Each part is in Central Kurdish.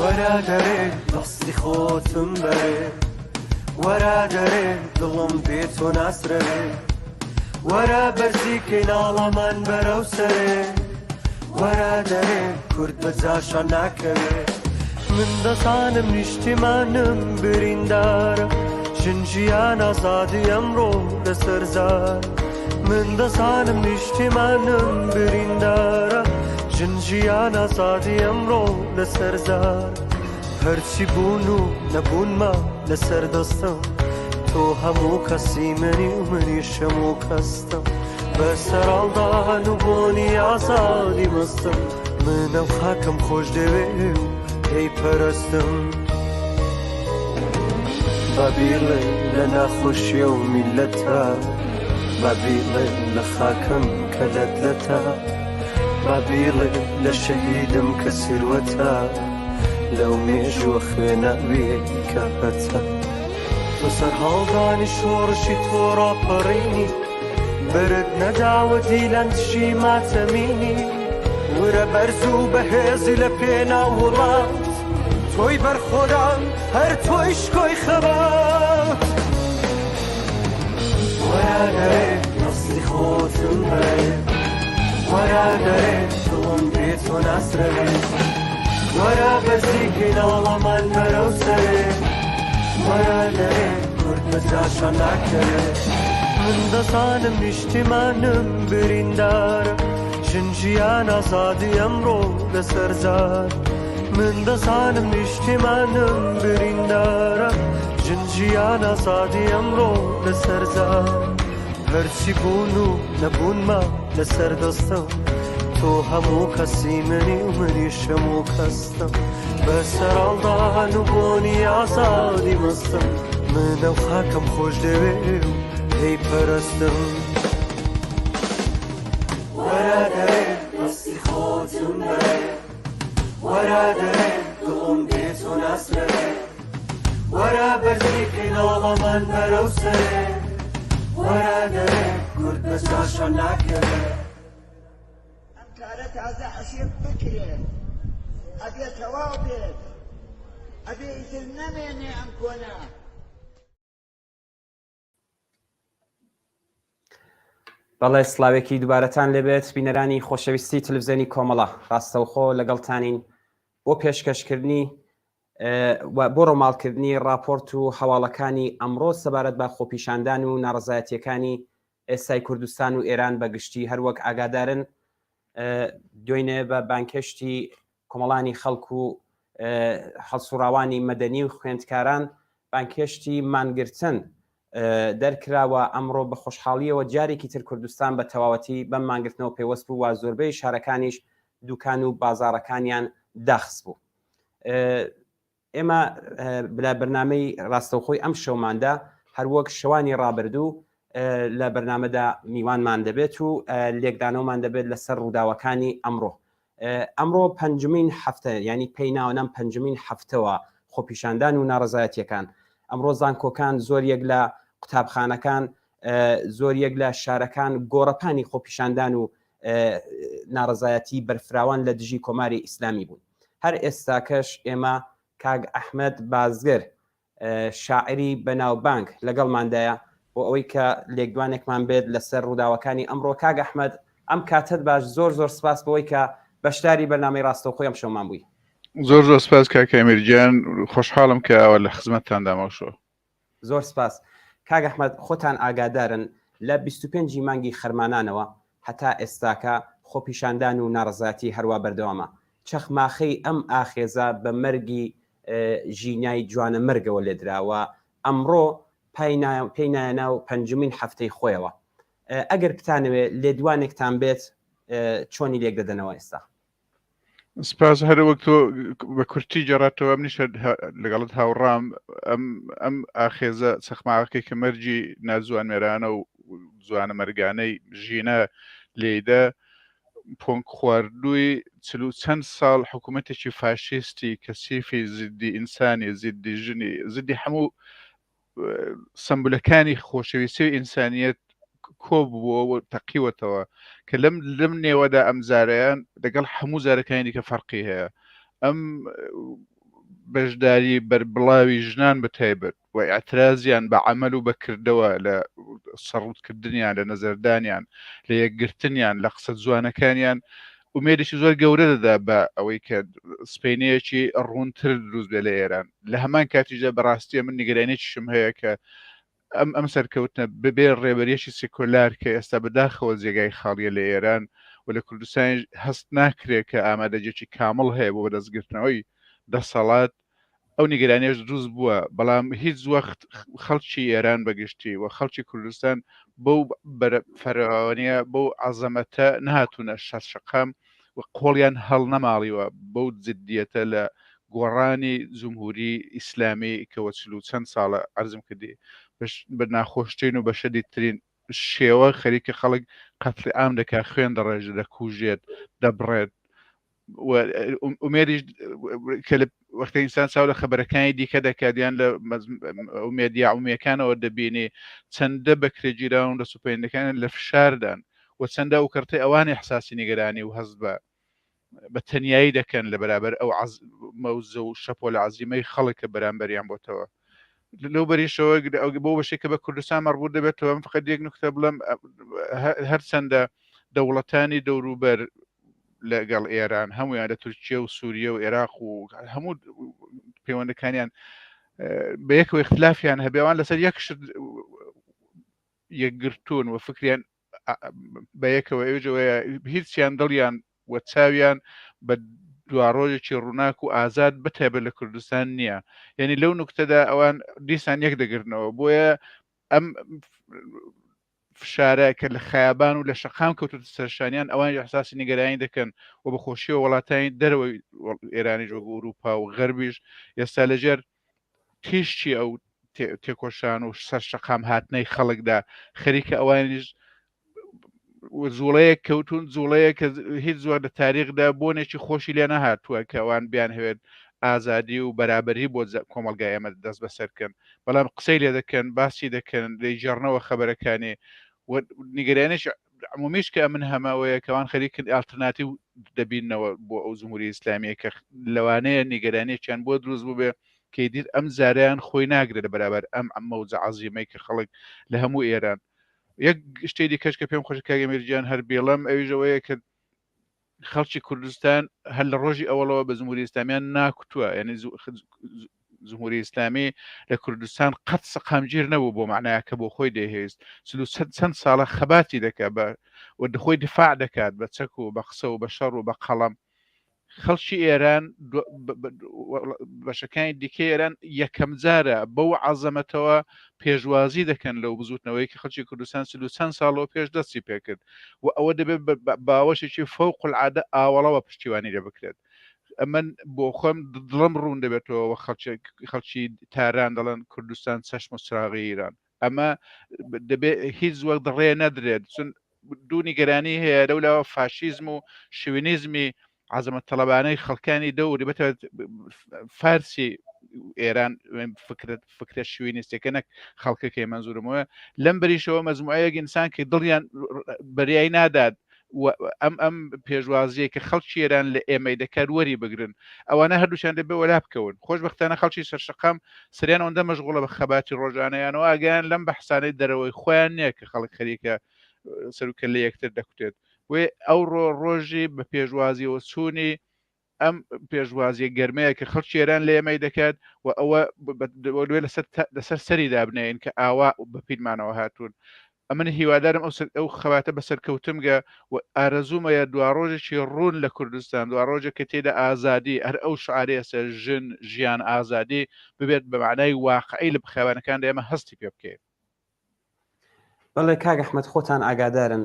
وەرە دەرێ دەستی خۆتم بەرێ وەرە دەرێ دڵم بێ تۆ ناسرەوێ وەرە بەرزی کەی ناڵەمان بەرەو سەرێ وەرە دەرێ کورد بە جاشان ناکەوێ من دەزانم نیشتیمانم بریندارە ژن ژیان ئازادی ئەمڕۆ لەسەر زار من دەزانم نیشتیمانم بریندارە ژن ژیان ئازادی ئەمڕۆ لەسەر زار هەرچی بوون و نەبوونمە لەسەر دەستم تۆ هەموو کەسی منی و منیش هەموو کەستم بەسەر ئاڵدان و بۆنی ئازادی مەستم من ئەو خاکەم خۆش دەوێ و پێی پەرستم با بیڵێ لە ناخۆشیە و میلەتە با بیڵێ لە خاکم کە لەت لەتە با بیڵێ لە شەهیدم کە سروەتە لەو مێژووە خوێناویەی کە هەتە تۆ سەرهەڵدانی شۆڕشی تۆ ڕاپەڕینی برد نەداوە دیلان دژی ماتەمینی ورە بەرز و بەهێزی لە پێناو وڵات تۆی بەرخۆدان هەر تۆی شکۆی خەبات وەرە دەرێ دەستی خۆتم بەرێ وەرە دەرێ دڵم بێ تۆ ناسرەوێ وەرە بەرزی کەی ناڵەمان بەرەو سەرێ وەرە دەرێ کورد بە جاشان ناکەوێ من دەزانم نیشتیمانم بریندارە ژن ژیان ئازادی ئەمڕۆ لەسەر زار من دەزانم نیشتیمانم بریندارە ژن ژیان ئازادی ئەمڕۆ لەسەر زار هەرچی بوون و نەبوونمە لەسەر دەستم تۆ هەموو کەسی منی و منیش هەموو کەستم بەسەر ئاڵدان و بۆنی ئازادی مەستم من ئەو خاکەم خۆش دەوێ و پێی پەرستم وەرە دەرێ دەستی خۆتم بەرێ وەرە دەرێ دڵم بێ تۆ ناسرەوێ وەرە بەرزی کەی ناڵەمان بەرەو سەرێ وەرە دەرێ کورد بە جاشان ناکەوێ. ئەم کارە تازە ئەشێ بکرێت، ئەبێ تەواو بێت، ئەبێ ئیتر نەمێنێ ئەم کۆنە. بەڵێ سلاوێکی دووبارەتان لێبێت بینەرانی خۆشەویستی تلویزیۆنی کۆمەڵە ڕاستەوخۆ لەگەڵتانین بۆ پێشکەشکردنی بۆ ڕۆماڵکردنی راپۆرت و هەواڵەکانی ئەمڕۆ سەبارەت بە خۆپیشاندان و ناڕزایەتیەکانی ئێستای کوردستان و ئێران بە گشتی هەروەک ئاگادارن دوێنێ بە بانکێشتی کۆمەڵانی خەڵک و هەڵسوڕاوانی مەدەنی و خوێندکاران بانکێشتی مانگرتن دەرکراوە ئەمڕۆ بە خۆشحاڵیەوە جارێکی تر کوردستان بە تەواوەتی بەم مانگرتنەوە پەیوەست بوو و زۆربەی شارەکانیش دوکان و بازاڕەکانیان داخست بوو. ئێمە لە بەرنامەی ڕاستەوخۆی ئەم شەوماندا هەروەک شەوانی ڕابردوو لە بەرنامەدا میوانمان دەبێت و لێکدانەوەمان دەبێت لەسەر ڕووداوەکانی ئەمڕۆ ئەمڕۆ پەنجمین هەفتە ینی پێی ناوەنام پەنجمین هەفتەوە خۆپیشاندان و ناڕزایەتیەکان ئەمڕۆ زانکۆکان زۆر یەک لە قوتابخانەکان زۆر یەک لە شارەکان گۆڕەپانی خۆپیشاندان و ناڕزایەتی بەرفراوان لە دژی کۆماری ئیسلامی بوون هەر ئێستاکەش ئێمە کاک ئەحمەد بازگر شاعری بەناوبانگ لەگەڵماندایە بۆ ئەوەی کە لێکدوانێکمان بێت لەسەر ڕووداوەکانی ئەمڕۆ کاک ئەحمەد ئەم کاتت باش زۆر زۆر سپاس بۆی کە بەشداری بەرنامەی ڕاستەوخۆی ئەم شەومان بووی. زۆر زۆر سپاس کاک ئەمیر گیان خۆشحاڵم کە ئەوە لە خزمەتتاندام ئەو شەو. زۆر سپاس کاک ئەحمەد خۆتان ئاگادارن لە 25 ی مانگی خەرمانانەوە هەتا ئێستاکە خۆپیشاندان و ناڕەزایەتی هەروا بەردەوامە چەخماخەی ئەم ئاخێزە بە مەرگی ژینای جوانەمەرگەوە لێدرا و ئەمڕۆ پێی نایە ناو پەنجمین هەفتەی خۆیەوە ئەگەر بتانەوێ لێدوانێکتان بێت چۆنی لێک دەدەنەوە ئێستا؟ سپاس هەر وەک تۆ بە کورتی گەڕاتەوە منیش لەگەڵت هاوڕام ئەم ئەم ئاخێزە چەخماغەکەی کە مەرجی ناجوان مێرانە و جوانە مەرگانەی ژینە لێیدا پۆنگ خواردووی چل و چەند ساڵ حکوومەتێکی فاشیستی کەسیفی زیدی ئینسانی زیدی ژنی زیدی هەموو سەمبولەکانی خۆشەویستی و ئینسانیەت کۆ بووەوە و تەقیوەتەوە کە لەم لەم نێوەدا ئەم جارەیان لەگەڵ هەموو جارەکانی دیکە فەرقی هەیە ئەم. بەشداری بەربڵاوی ژنان بە تایبەت و ئیعترازیان بە عەمەل و بە کردەوە لە سەڕووتکردنیان، لە نەزەردانیان، لە یەکگرتنیان، لە قسە جوانەکانیان ئومێدێکی زۆر گەورە دەدا بە ئەوەی کە سپەینەیەکی ڕوونتر دروست بێ لە ئێران. لە هەمان کاتیشدا بەڕاستیە من نیگەرانیەکیشم هەیە کە ئەم ئەم سەرکەوتنە بەبێ ڕێبەریەکی سیکۆلار کە ئێستا بەداخەوە جێگای خاڵیە لە ئێران و لە کوردستانیش هەست ناکرێت کە ئامادەگیەکی کامڵ هەیە بۆ بەدەستگرتنەوەی دەسەڵات ئەو نیگەرانیەش دروست بووە بەڵام هیچ وەخت خەڵکی ئێران بەگشتی و خەڵکی کوردستان بەو فەرەوانیە بەو عەزەمەتە نەهاتوونە شەر شەقام و قۆڵیان هەڵنەماڵیوە بەو جدیەتە لە گۆڕانی جمهوری ئیسلامی کە وە چل و چەند ساڵە عەرزم کردی بە ناخۆشترین و بە شەدیدترین شێوە خەریکە خەڵک قەتڵی عام دەکات خوێن دەڕێژێت دەکوژێت دەبڕێت ئومێدیش کە لە وەختە ئینسان چاو لە خەبەرەکانی دیکە دەکات یان لە مێدیا عمومیەکانەوە دەبینی چەندە بەکرێگیراون دەست و پەیوەندەکان لە فشاردان و چەندە ئەو کەرتەی ئەوان ئیحساسی نیگەرانی و هەست بە بە تەنیایی دەکەن لە بەرابەر ئەو مەوزە و شەپۆلە عەزیمەی خەڵک کە بەرامبەریان بۆتەوە لەو بەریشەوە بۆ بەشێک کە بە کوردستان مەڕبوو دەبێتەوە من فقط یەک نکتە بڵێم هەرچەندە دەوڵەتانی دەوروبەر لەگەڵ ئێران هەمویان لە تورکیە و سووریە و عێراق و هەموو پەیوەندەکانیان بە یەکەوە اختلافیان هەبێوان لەسەر یەک شت یەکگرتوون و فکریان بە یەکەوە ئەوجەوەیە هیچیان دڵیان و چاویان بە دواڕۆژێکی ڕووناک و ئازاد بەتایبەت لە کوردستان نییە یعنی لەو نوکتەدا ئەوان دیسان یەک دەگرنەوە بۆیە ئەم فشارە کە لە خەیابان و لە شەقام کەوتوتە سەرشانیان ئەوان احساسی نیگەرانی دەکەن و بە خۆشیەوە وڵاتانی دەرەوەی ئێرانیش وەک ئەوروپا و غەربیش ئێستا لەژێر تیشکی ئەو تێکۆشان و سەر شەقام هاتنەی خەڵکدا خەریکە ئەوانیش جوڵەیەک کەوتون جوڵەیە کە هیچ زۆر لە تاریخدا بۆنێکی خۆشی لێ نەهاتووە کە ئەوان بیان هەوێت ئازادی و بەرابەری بۆ کۆمەڵگای ئێمە دەست بەسەرکەن بەڵام قسەی لێ دەکەن باسی دەکەن دەیگێڕنەوە خەبەرەکانی و نیگەرانیش عمومیش کە من هەمەوەیە کەوان خەریکن ئالترناتیو دەبینەوە بۆ ئەو جمهوری ئیسلامیە کە لەوانەیە نیگەرانیەکیان بۆ دروست بووبێ کە دیت ئەم جارەیان خۆی ناگرێت لە بەرابەر ئەم مەوجە عەزیمەی کە خەڵک لە هەموو ئێران یەک شتێ دیکەش کە پێم خۆشە کاک ئەمیر گیان هەر بێڵم ئەویش ئەوەیە کە خەڵکی کوردستان هەر لە ڕۆژی ئەوەڵەوە بە جمهوری ئیسلامیان ناکوتووە یعنی جمهوری ئیسلامی لە کوردستان قەت سەقامگیر نەبوو بۆ معناە کە بۆ خۆی دەیهێست چەند ساڵە خەباتی دەکات بە و خۆی دفاع دەکات بە چەک و بە قسە و بە شەڕ و بە قەڵەم خەڵکی ئێران بەشەکانی دیکەی ئێران یەکەمجارە بەو عەزەمەتەوە پێشوازی دەکەن لەو بزوتنەوەی کە خەڵکی کوردستان 40 چەند ساڵەوە پێش دەستی پێکرد و ئەوە دەبێت باوەشێکی فەوق العادە ئاوەڵەوە پشتیوانی لێ بکرێت ئەمن بۆ خۆم دڵم ڕوون دەبێتەوە خەڵکی تاران دەڵێن کوردستان چەشم و چراغی ئیران ئەمە دەبێت هیچ وەک ڕێ نەدرێت چون دوو نیگەرانی هەیە لەولاوە فاشیزم و شوینیزمی عزمە تەڵەبانەی خەڵکانی دەوری بەتە فارسی ئێران فکرت فکرە شوینیستەکە نەک خەڵکەکەی منزورمەوە لەم بەریشەوە مەزموعەیەک ئینسان کە دڵیان بەریای نادات ئەم ئەم پێشوازیە کە خەڵکی ئێران لە ئێمەی دەکات وەری بگرن ئەوانە هەردووچیان دەبێ وەلا بکەون خۆشببختانە خەڵکی سەرشقام سریان ئەوەندە مەشغوڵە بە خەباتی ڕۆژانەیانەوە ئاگیان لەم بەحسانەی دەرەوەی خۆیان نییە کە خەڵک خەریکە سەروکە لە یەکتر دەکوتێت وێ ئەو ڕۆ ڕۆژی بە پێشوازیەوە چوونی ئەم پێشوازیە گەرمەیە کە خەڵکی ئێران لە ئێمەی دەکات و ئەوە لەسەر لەسەر سەری دابنێین کە ئاوا بە پیرمانەوە هاتوون ئەمن هیوادارم ئەو ئەو خەباتە بە سەرکەوتمگە و ئارەزوومەیە دواڕۆژێکی ڕوون لە کوردستان دواڕۆژێک کە تێدا ئازادی هەر ئەو شعارەی ئێستا ژن ژیان ئازادی ببێت بە مەعنای واقعی لە خیابانەکاندا ئێمە هەستی پێ بکەین. بەڵێ کاک ئەحمەد خۆتان ئاگادارن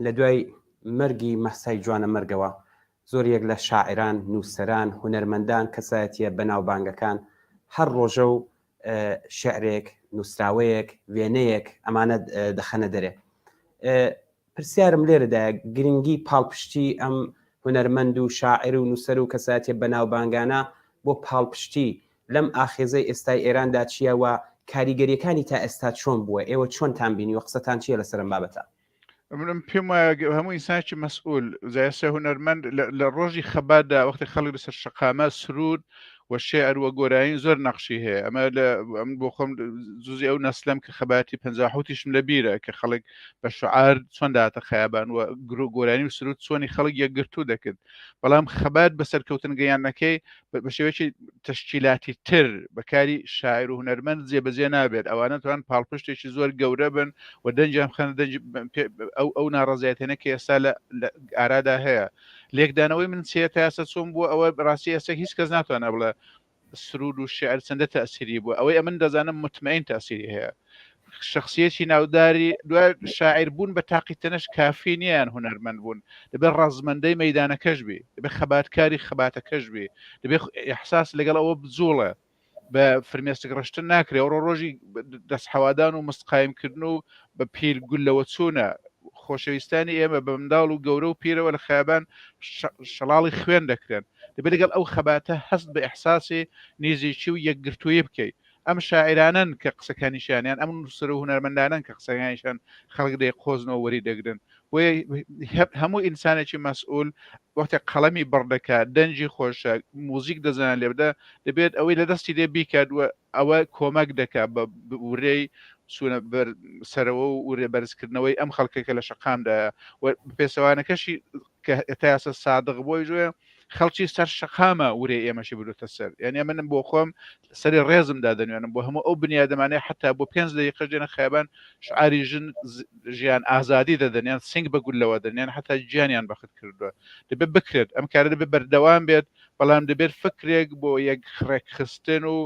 لە دوای مەرگی مەهسای جوانەمەرگەوە زۆر یەک لە شاعران، نووسەران، هونەرمەندان، کەسایەتییە بەناوبانگەکان هەر ڕۆژە و شعرێک، نووسراوەیەک، وێنەیەک ئەمانە دەخەنە دەرێ. پرسیارم لێرەدایە گرنگی پاڵپشتی ئەم هونەرمەند و شاعر و نووسەر و کەسایەتیە بەناوبانگانە بۆ پاڵپشتی لەم ئاخێزەی ئێستای ئێراندا چییە و کاریگەریەکانی تا ئێستا چۆن بووە ئێوە چۆنتان بینیوە قسەتان چییە لەسەر ئەم بابەتە؟ منم پێم وایە هەموو ئینسانێکی مەسئول جا ئێستا هونەرمەند لە ڕۆژی خەباتدا وەختی خەڵک لەسەر شەقامە سرود و شێعر و گۆرانی زۆر نەقشی هەیە ئەمە لە ئەم بۆ خۆم جزی ئەو نەسلم کە خەباتی 57یشم لە بیرە کە خەڵک بە شعار چۆن داتە خەیابان و گرو گۆرانی و سرود چۆنی خەڵک یەکگرتوو دەکرد بەڵام خەبات بە سەرکەوتن گەیاندنەکەی بە شێوەیەکی تەشکیلاتی تر بەکاری شاعر و هونەرمەند جێبەجێ نابێت ئەوانە توان پاڵپشتێکی زۆر گەورە بن و دەنگیان بخەنە دەنگ ئەو ئەو ناڕەزایەتێنە کە ئێستا لە ئارادا هەیە لێکدانەوەی من چیە تا ئێستا چۆن بووە ئەوە ڕاستی ئێستا هیچ کەس ناتوانێت بڵێ سرود و شعر چەندە تەسیری بووە ئەوەی ئەمن دەزانم متمەین تەسیری هەیە شخصیەتی ناوداری دوای شاعیر بوون بە تاقی تەنەش کافی نییە هونەرمەند بوون دەبێت ڕازمەندەی مەدانەکەش بێ دەبێت خەباتکاری خەباتەکەش بێ دەبێت احساس لەگەڵ ئەوە بجوڵە بە فرمێسک ڕشتن ناکرێ ئەوڕۆ ڕۆژی دەست حەوادان و مستقایمکردن و بە پیر گولەوە چوونە خۆشەویستانی ئێمە بە منداڵ و گەورە و پیرەوە لە خیابان شەڵاڵی خوێن دەکرێن دەبێت لەگەڵ ئەو خەباتە هەست بە ئیحساسی نیزیکی و یەکگرتوویی بکەیت ئەم شاعیرانەن کە قسەکانیشیان یان ئەم نووسەر و هونەرمەندانەن کە قسەکانیشان خەڵک دەیقۆزنەوە وەری دەگرن بۆیە هەموو ئینسانێکی مەسئول وەختێک قەڵەمی بڕ دەکات دەنگی خۆشە موزیک دەزانێت لێبدا دەبێت ئەوەی لە دەستی دێ بیکات و ئەوە کۆمەک دەکات بە ورەی چوونە بەر سەرەوە و ورە بەرزکردنەوەی ئەم خەڵکە کە لە شەقامدایە و پێچەوانەکەشی کە تا ئێستا سادق بۆی ژۆیە خەڵکی سەر شەقامە ورەی ئێمەشی بردوتە سەر یعنی منم بۆ خۆم سەری ڕێزم دادەنوێنم بۆ هەموو ئەو بنیادەمانەی حتا بۆ پێنج دەقیقەش دێنە خیابان شعاری ژن ژیان ئازادی دەدەن یان سنگ بە گولەوە دەن یان حتا گیانیان بەخت کردووە دەبێت بکرێت ئەم کارە دەبێت بەردەوام بێت بەڵام دەبێت فکرێک بۆ یەک ڕێکخستن و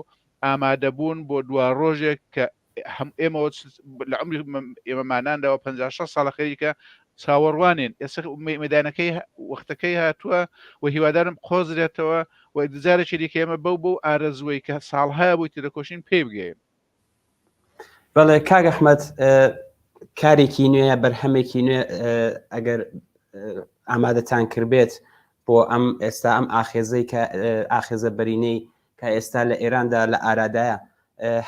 ئامادەبوون بۆ دوا ڕۆژێک کە هەم ئێمەوە لە عمری ئێمەمانانداوە 56 ساڵە خەریکە چاوەڕوانین ئێستا مەدانەکەی وەختەکەی هاتووە و هیوادارم قۆزرێتەوە و جارێکی دیکە ئێمە بەو بەو ئارەزووەی کە ساڵهایە بۆی تێدەکۆشین پێی بگەین. بەڵێ کاک ئەحمەد کارێکی نوێ بەرهەمێکی نوێ ئەگەر ئامادەتان کردبێت بۆ ئەم ئێستا ئەم ئاخێزەی کە ئاخێزە بەرینەی کە ئێستا لە ئێراندا لە ئارادایە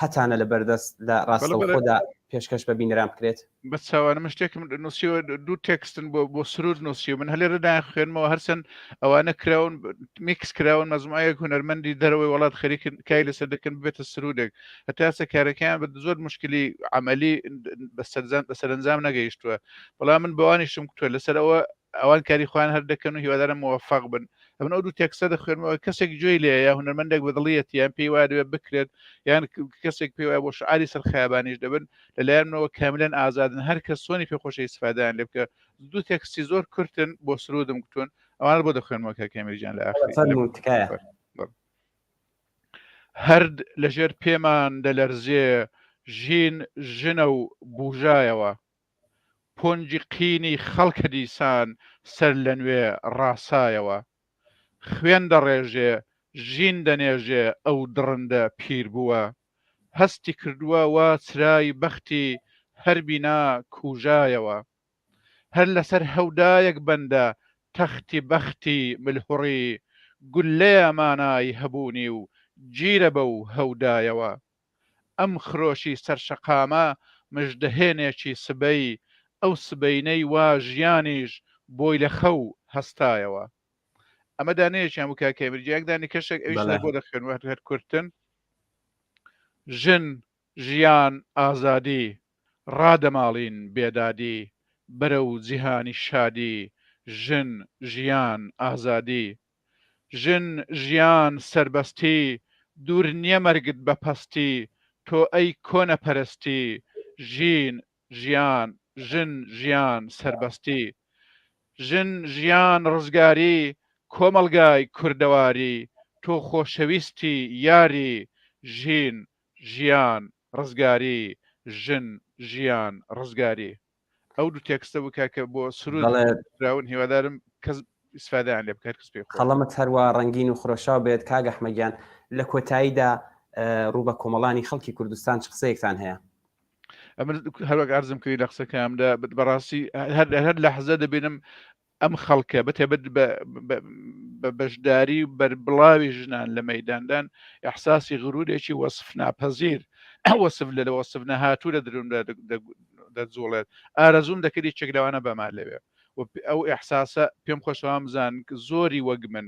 هەتانە لە بەردەست لە ڕاستەوخۆدا پێشکەش بە بینەران بکرێت؟ بە چاوانە من شتێکم نووسیوە دوو تێکستن بۆ بۆ سرود نووسیوە من هەلێرە دایان خوێنمەوە هەرچەند ئەوانە کراون میکس کراون مەزموعەیەک هونەرمەندی دەرەوەی وڵات خەریکن کای لەسەر دەکەن ببێتە سرودێک هەتا ئێستا کارەکەیان بە زۆر مشکلی عملی بە سەرجام بە سەرەنجام نەگەیشتووە بەڵام من بەوانیشم کوتووە لەسەر ئەوە ئەوان کاری خۆیان هەر دەکەن و هیوادارم مۆفەق بن ئەمن ئەو دوو تێکستە دەخوێنمەوە کەسێک گوێی لێیە یا هونەرمەندێک بەدڵیەتی یان پێی وایە دەبێت بکرێت یان کەسێک پێی وایە بۆ شعاری سەر خەیابانیش دەبن لەلایەن منەوە کاملەن ئازادن هەر کەس چۆنی پێ خۆشە ئیسفادەیان لێ بکە دوو تێکستی زۆر کورتن بۆ سرودم گوتون ئەوانە بۆ دەخوێنمەوە کاک ئەمیر گیان لە ئاخری فەرموو تکایە. هەرد لەژێر پێمان دەلەرزێ ژین ژنە و بوژایەوە پۆنجی قینی خەڵکە دیسان سەر لە نوێ ڕاسایەوە. خوێن دەڕێژێ، ژین دەنێژێ ئەو دڕندە پیر بووە. هەستی کردووە وا چرای بەختی هەر بینا کوژایەوە. هەر لەسەر هەودایەک بەندە تەختی بەختی ملهوڕی گوللەیە مانای هەبوونی و گیرە بەو هەودایەوە. ئەم خرۆشی سەر شەقامە مژدەهێنێکی سبەی، ئەو سبەینەی وا ژیانیش بۆی لە خەو هەستایەوە. ئەمە دانەیەکیان بوو کاک هێمن گیان، یەک دانەی کەشێک ئەویش هەر بۆ دەخوێنمەوە هەر کورتن. ژن، ژیان، ئازادی، ڕادەماڵین بێدادی، بەرەو جیهانی شادی، ژن، ژیان، ئازادی. ژن ژیان سەربەستی دوور نیە مەرگت بە پەستی تۆ ئەی کۆنە پەرستی ژین ژیان ژن ژیان سەربەستی ژن ژیان ڕزگاری کۆمەڵگای کوردەواری تۆ خۆشەویستی یاری ژین ژیان ڕزگاری ژن ژیان ڕزگاری. ئەو دوو تێکستە بوو کاکە بۆ سرود کراون هیوادارم کەس ئیسفادەیان لێ بکات کەس پێ قەڵەمت هەروە ڕەنگین و خرۆشاو بێت کاک ئەحمەد گیان لە کۆتاییدا ڕوو بە کۆمەڵانی خەڵکی کوردستان چ قسەیەکتان هەیە؟ ئەمن هەروەک ئارزم کردی لە قسەکەمدا بەڕاستی هەر هەر لەحزە دەبینم ئەم خەڵکە بەتایبەت بە بەشداری و بەربڵاوی ژنان لە مەیداندان ئیحساسی غرورێکی وەسف ناپەزیر وەسف لە وەسف نەهاتوو لە دروندا دەجوڵێت ئارەزووم دەکرد یەکێک لەوانە بەما لەوێ و ئەو ئیحساسە پێم خۆشە وامزان زۆری وەک من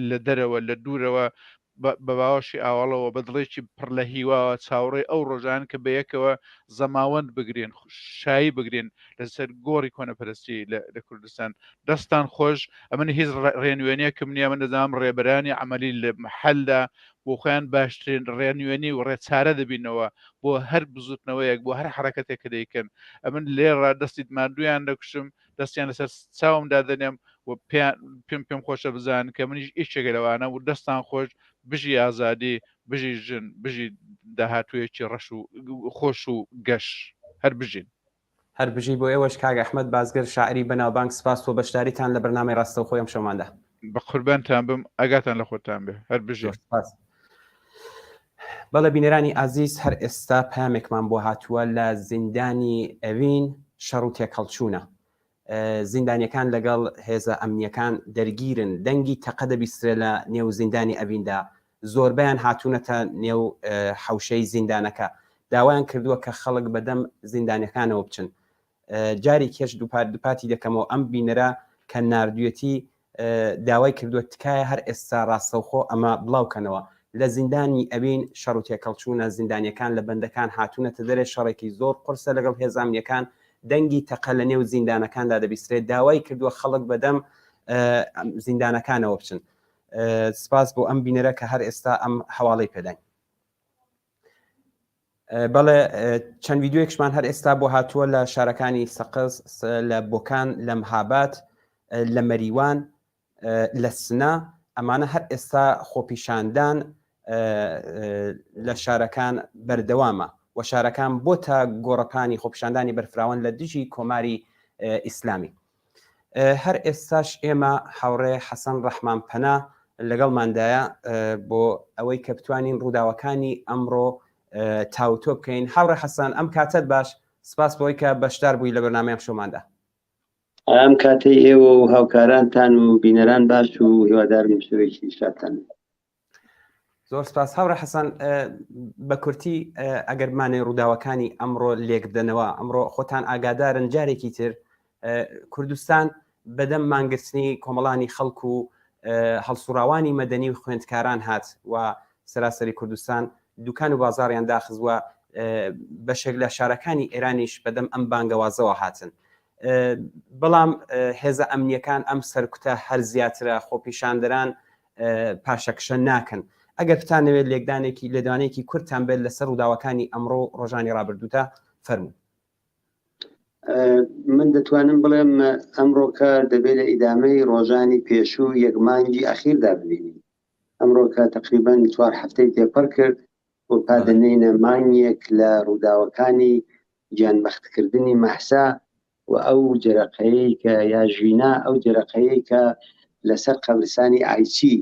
لە دەرەوە لە دوورەوە بە باوەشی ئاواڵەوە بە دڵێکی پڕ لە هیواوە چاوەڕێی ئەو ڕۆژان کە بەیەکەوە زەماوەند بگرین، شایی بگرین لەسەر گۆڕی کۆنەپەرستی لە کوردستان. دەستتان خۆش. ئەمن هیچ ڕێنوێنیەکم نییە، من دەزانم ڕێبەرانی عەمەلی لە محەلدا بۆ خۆیان باشترین ڕێنوێنی و ڕێچارە دەبینەوە بۆ هەر بزوتنەوەیەک، بۆ هەر حەرەکەتێک کە دەیکەن. ئەمن لێڕە دەستی ماندوویان دەکوشم، دەستیان لەسەر چاوم دادەنێم و پێیان پێم پێم خۆشە بزانن کە منیش یەکێکە لەوانە و دەستان خۆش بژی ئازادی بژی ژن بژی داهاتوویەکی ڕەش و خۆش و گەش هەر بژین. هەر بژی بۆ ئێوەش کاک ئەحمەد بازگر شاعری بەناوبانگ سپاس بۆ بەشداریتان لە بەرنامەی ڕاستەوخۆی ئەمشەوماندا. بە قوربانتان بم ئاگاتان لە خۆتان بێ هەر بژین. زۆر سپاس. بەڵێ بینەرانی ئازیز هەر ئێستا پەیامێکمان بۆ هاتووە لە زیندانی ئەوین شەڕ و تێکهەڵچوونە زیندانیەکان لەگەڵ هێزە ئەمنیەکان دەرگیرن دەنگی تەقە دەبیسترێ لە نێو زیندانی ئەویندا زۆربیان هاتوونەتە نێو حەوشەی زیندانەکە داوایان کردووە کە خەڵک بەدەم زیندانەکانەوە بچن جاری کێش دووپات دووپاتی دەکەمەوە ئەم بینەرە کە ناردویەتی داوای کردووە تکایە هەر ئێستا ڕاستەوخۆ ئەمە بڵاوکەنەوە. لە زیندانی ئەوین شەڕ و تێکەڵچوونە، زیندانییەکان لە بەندەکان هاتوونەتە دەرێ، شەڕێکی زۆر قورسە لەگەڵ هێزە ئەمنییەکان، دەنگی تەقە لە نێو زیندانەکاندا دەبیسترێت، داوای کردووە خەڵک بەدەم زیندانەکانەوە بچن. سپاس بۆ ئەم بینەرە کە هەر ئێستا ئەم هەواڵەی پێداین. بەڵێ چەند ڤیدیۆیەکشمان هەر ئێستا بۆ هاتووە لە شارەکانی سەقز لە بۆکان لە مهاباد لە مەریوان لە سنە ئەمانە هەر ئێستا خۆپیشاندان لە شارەکان بەردەوامە و شارەکان بۆتە گۆڕەپانی خۆپیشاندانی بەرفراوان لە دژی کۆماری ئیسلامی. هەر ئێستاش ئێمە هاوڕێ حەسەن ڕەحمان پەنا لەگەڵماندایە بۆ ئەوەی کە بتوانین ڕووداوەکانی ئەمڕۆ تاوتۆ بکەین هاوڕێ حەسەن ئەم کاتت باش سپاس بۆی کە بەشدار بووی لە بەرنامەی ئەمشەوماندا. ئەم کاتەی ئێوە و هاوکارانتان و بینەران باش و هیوادارم شەوێکی شادتان بێت. زۆر سپاس هاوڕێ حەسەن بە کورتی ئەگەر بمانەوێ ڕووداوەکانی ئەمڕۆ لێک بدەنەوە ئەمڕۆ خۆتان ئاگادارن جارێکی تر کوردستان بەدەم مانگرتنی کۆمەڵانی خەڵک و هەڵسوڕاوانی مەدەنی و خوێندکاران هات و سەراسەری کوردستان دوکان و بازاڕیان داخست و بەشێک لە شارەکانی ئێرانیش بەدەم ئەم بانگەوازەوە هاتن بەڵام هێزە ئەمنیەکان ئەم سەرکوتە هەر زیاترە خۆپیشاندەران پاشەکشە ناکەن. ئەگەر بتانەوێت لێکدانێکی لێدوانێکی کورتتان بێت لەسەر ڕووداوەکانی ئەمڕۆ و ڕۆژانی ڕابردووتا فەرموون. من دەتوانم بڵێم ئەمڕۆکە دەبێت لە ئیدامەی ڕۆژانی پێشوو یەک مانگی ئەخیردا ببینین. ئەمڕۆکە تەقریبەن چوار هەفتەی تێپەڕ کرد و پا دەنێینە مانگێک لە ڕووداوەکانی گیانبەختکردنی مەهسا و ئەو جەرەقەیەی کە یا ژینا ئەو جەرەقەیەی کە لەسەر قەبرسانی ئایچی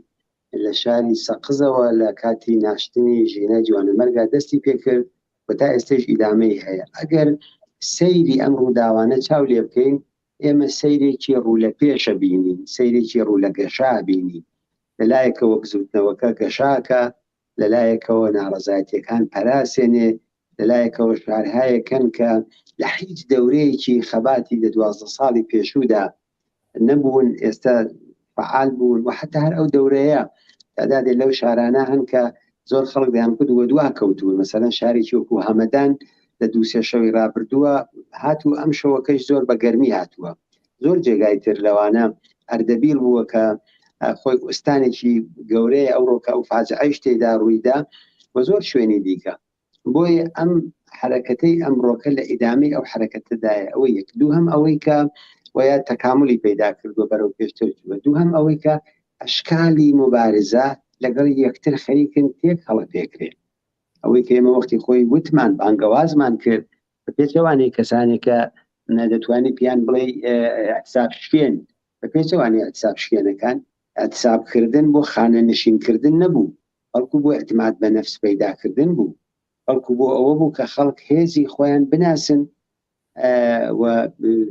لە شاری سەقزەوە لە کاتی ناشتنی ژینای جوانەمەرگا دەستی پێکرد و تا ئێستەیش ئیدامەی هەیە. ئەگەر سەیری ئەم ڕووداوانە چاو لێ بکەین ئێمە سەیرێکی ڕوو لە پێشە بینین، سەیرێکی ڕوو لە گەشە بینین. لە لایەکەوە بزووتنەوەکە گەشاکە، لە لایەکەوە ناڕەزایەتیەکان پەراسێنێ، لە لایەکەوە شارهایەک هەن کە لە هیچ دەورەیەکی خەباتی دە 12 ساڵی پێشوودا نەبوون ئێستا فعال بوون و حتا هەر ئەو دەورەیە تعدادێ لەو شارانە هەن کە زۆر خەڵک دەیان کرد و دوا کەوتوون مەسەلەن شارێکی وەکو هەمەدان لە دوو سێ شەوی رابردووە هاتوو ئەم شەوەکەش زۆر بە گەرمی هاتووە زۆر جێگای تر لەوانە ئەردەبیل بووە کە خۆی ئوستانێکی گەورەیە ئەوڕۆکە ئەو فاجعەیش تێدا ڕوویدا و زۆر شوێنی دیکە بۆیە ئەم حرەکەتەی ئەمڕۆکە لە ئیدامەی ئەو حرەکەتەدایە ئەوە یەک دووهەم ئەوەی کە ویا تەکاملی پەیدا کردووە بەرەو پێشتر چووە دووهەم ئەوەی کە ئەشکالی مبارزە لەگەڵ یەکتر خەریکن تێک هەڵە پێکرێن ئەوەی کە ئێمە وەختی خۆی وتمان بانگەوازمان کرد بە پێچەوانەی کەسانێک کە دەتوانی پیان بڵێ اعتصاب شکێن بە پێچەوانەی اعتصاب شکێنەکان اعتصاب کردن بۆ خانە نشین کردن نەبوو بەڵکو بۆ اعتماد بە نفس پەیداکردن بوو بەڵکو بۆ ئەوە بوو کە خەڵک هێزی خۆیان بناسن و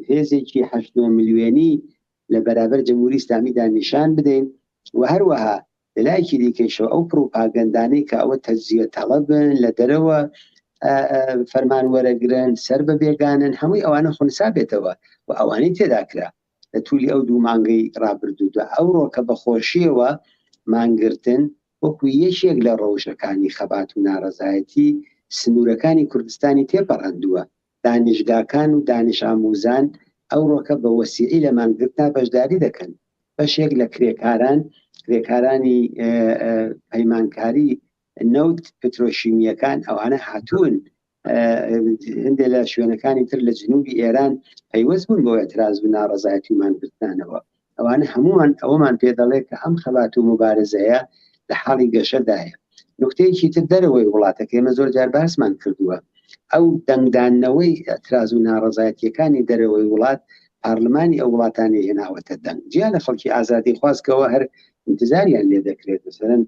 هێزێکی هەشت ملیۆنی لە بەرابەر جمهوری ئیسلامیدا نیشان بدەین و هەروەها لە لایەکی دیکەیشەوە ئەو پڕوپاگەندانەی کە ئەوە تەجزیە تەڵەبن لە دەرەوە فەرمان وەرەگرن سەر بە بێگانن هەمووی ئەوانە خونسا بێتەوە و ئەوانەی تێدا کرا لە تولی ئەو دوو مانگەی ڕابردوودا ئەوڕۆکە بە خۆشیەوە مانگرتن. وەکو یەکێک لە ڕەوشەکانی خەبات و ناڕەزایەتی سنوورەکانی کوردستانی تێپەڕاندووە. دانیشگاکان و دانش ئامووزان ئەوڕۆکە بە وەسیعی لە مانگرتنا بەشداری دەکەن. بەشێک لە کرێکاران، کرێکارانی پەیمانکاری نەوت، پترۆشیمییەکان ئەوانە هاتوون هەندێک لە شوێنەکانی تر لە جنوبی ئێران پەیوەست بوون بۆ ئەتراز و ناڕەزایەتی و مانگرتنانەوە. ئەوانە هەمووان ئەوەمان پێ دەڵێ کە ئەم خەبات و موبارزەیە لە حاڵی گەشەدایە. نوکتەیەکی تر دەرەوەی وڵاتەکە ئێمە زۆر جار باسمان کردووە ئەو دەنگدانەوەی ئەتراز و ناڕەزایەتیەکانی دەرەوەی وڵات پارلمانی ئەو وڵاتانی هێناوەتە دەنگ جیا لە خەڵکی ئازادی خواستکەوە هەر انتظاریان لێ دەکرێت مثلەن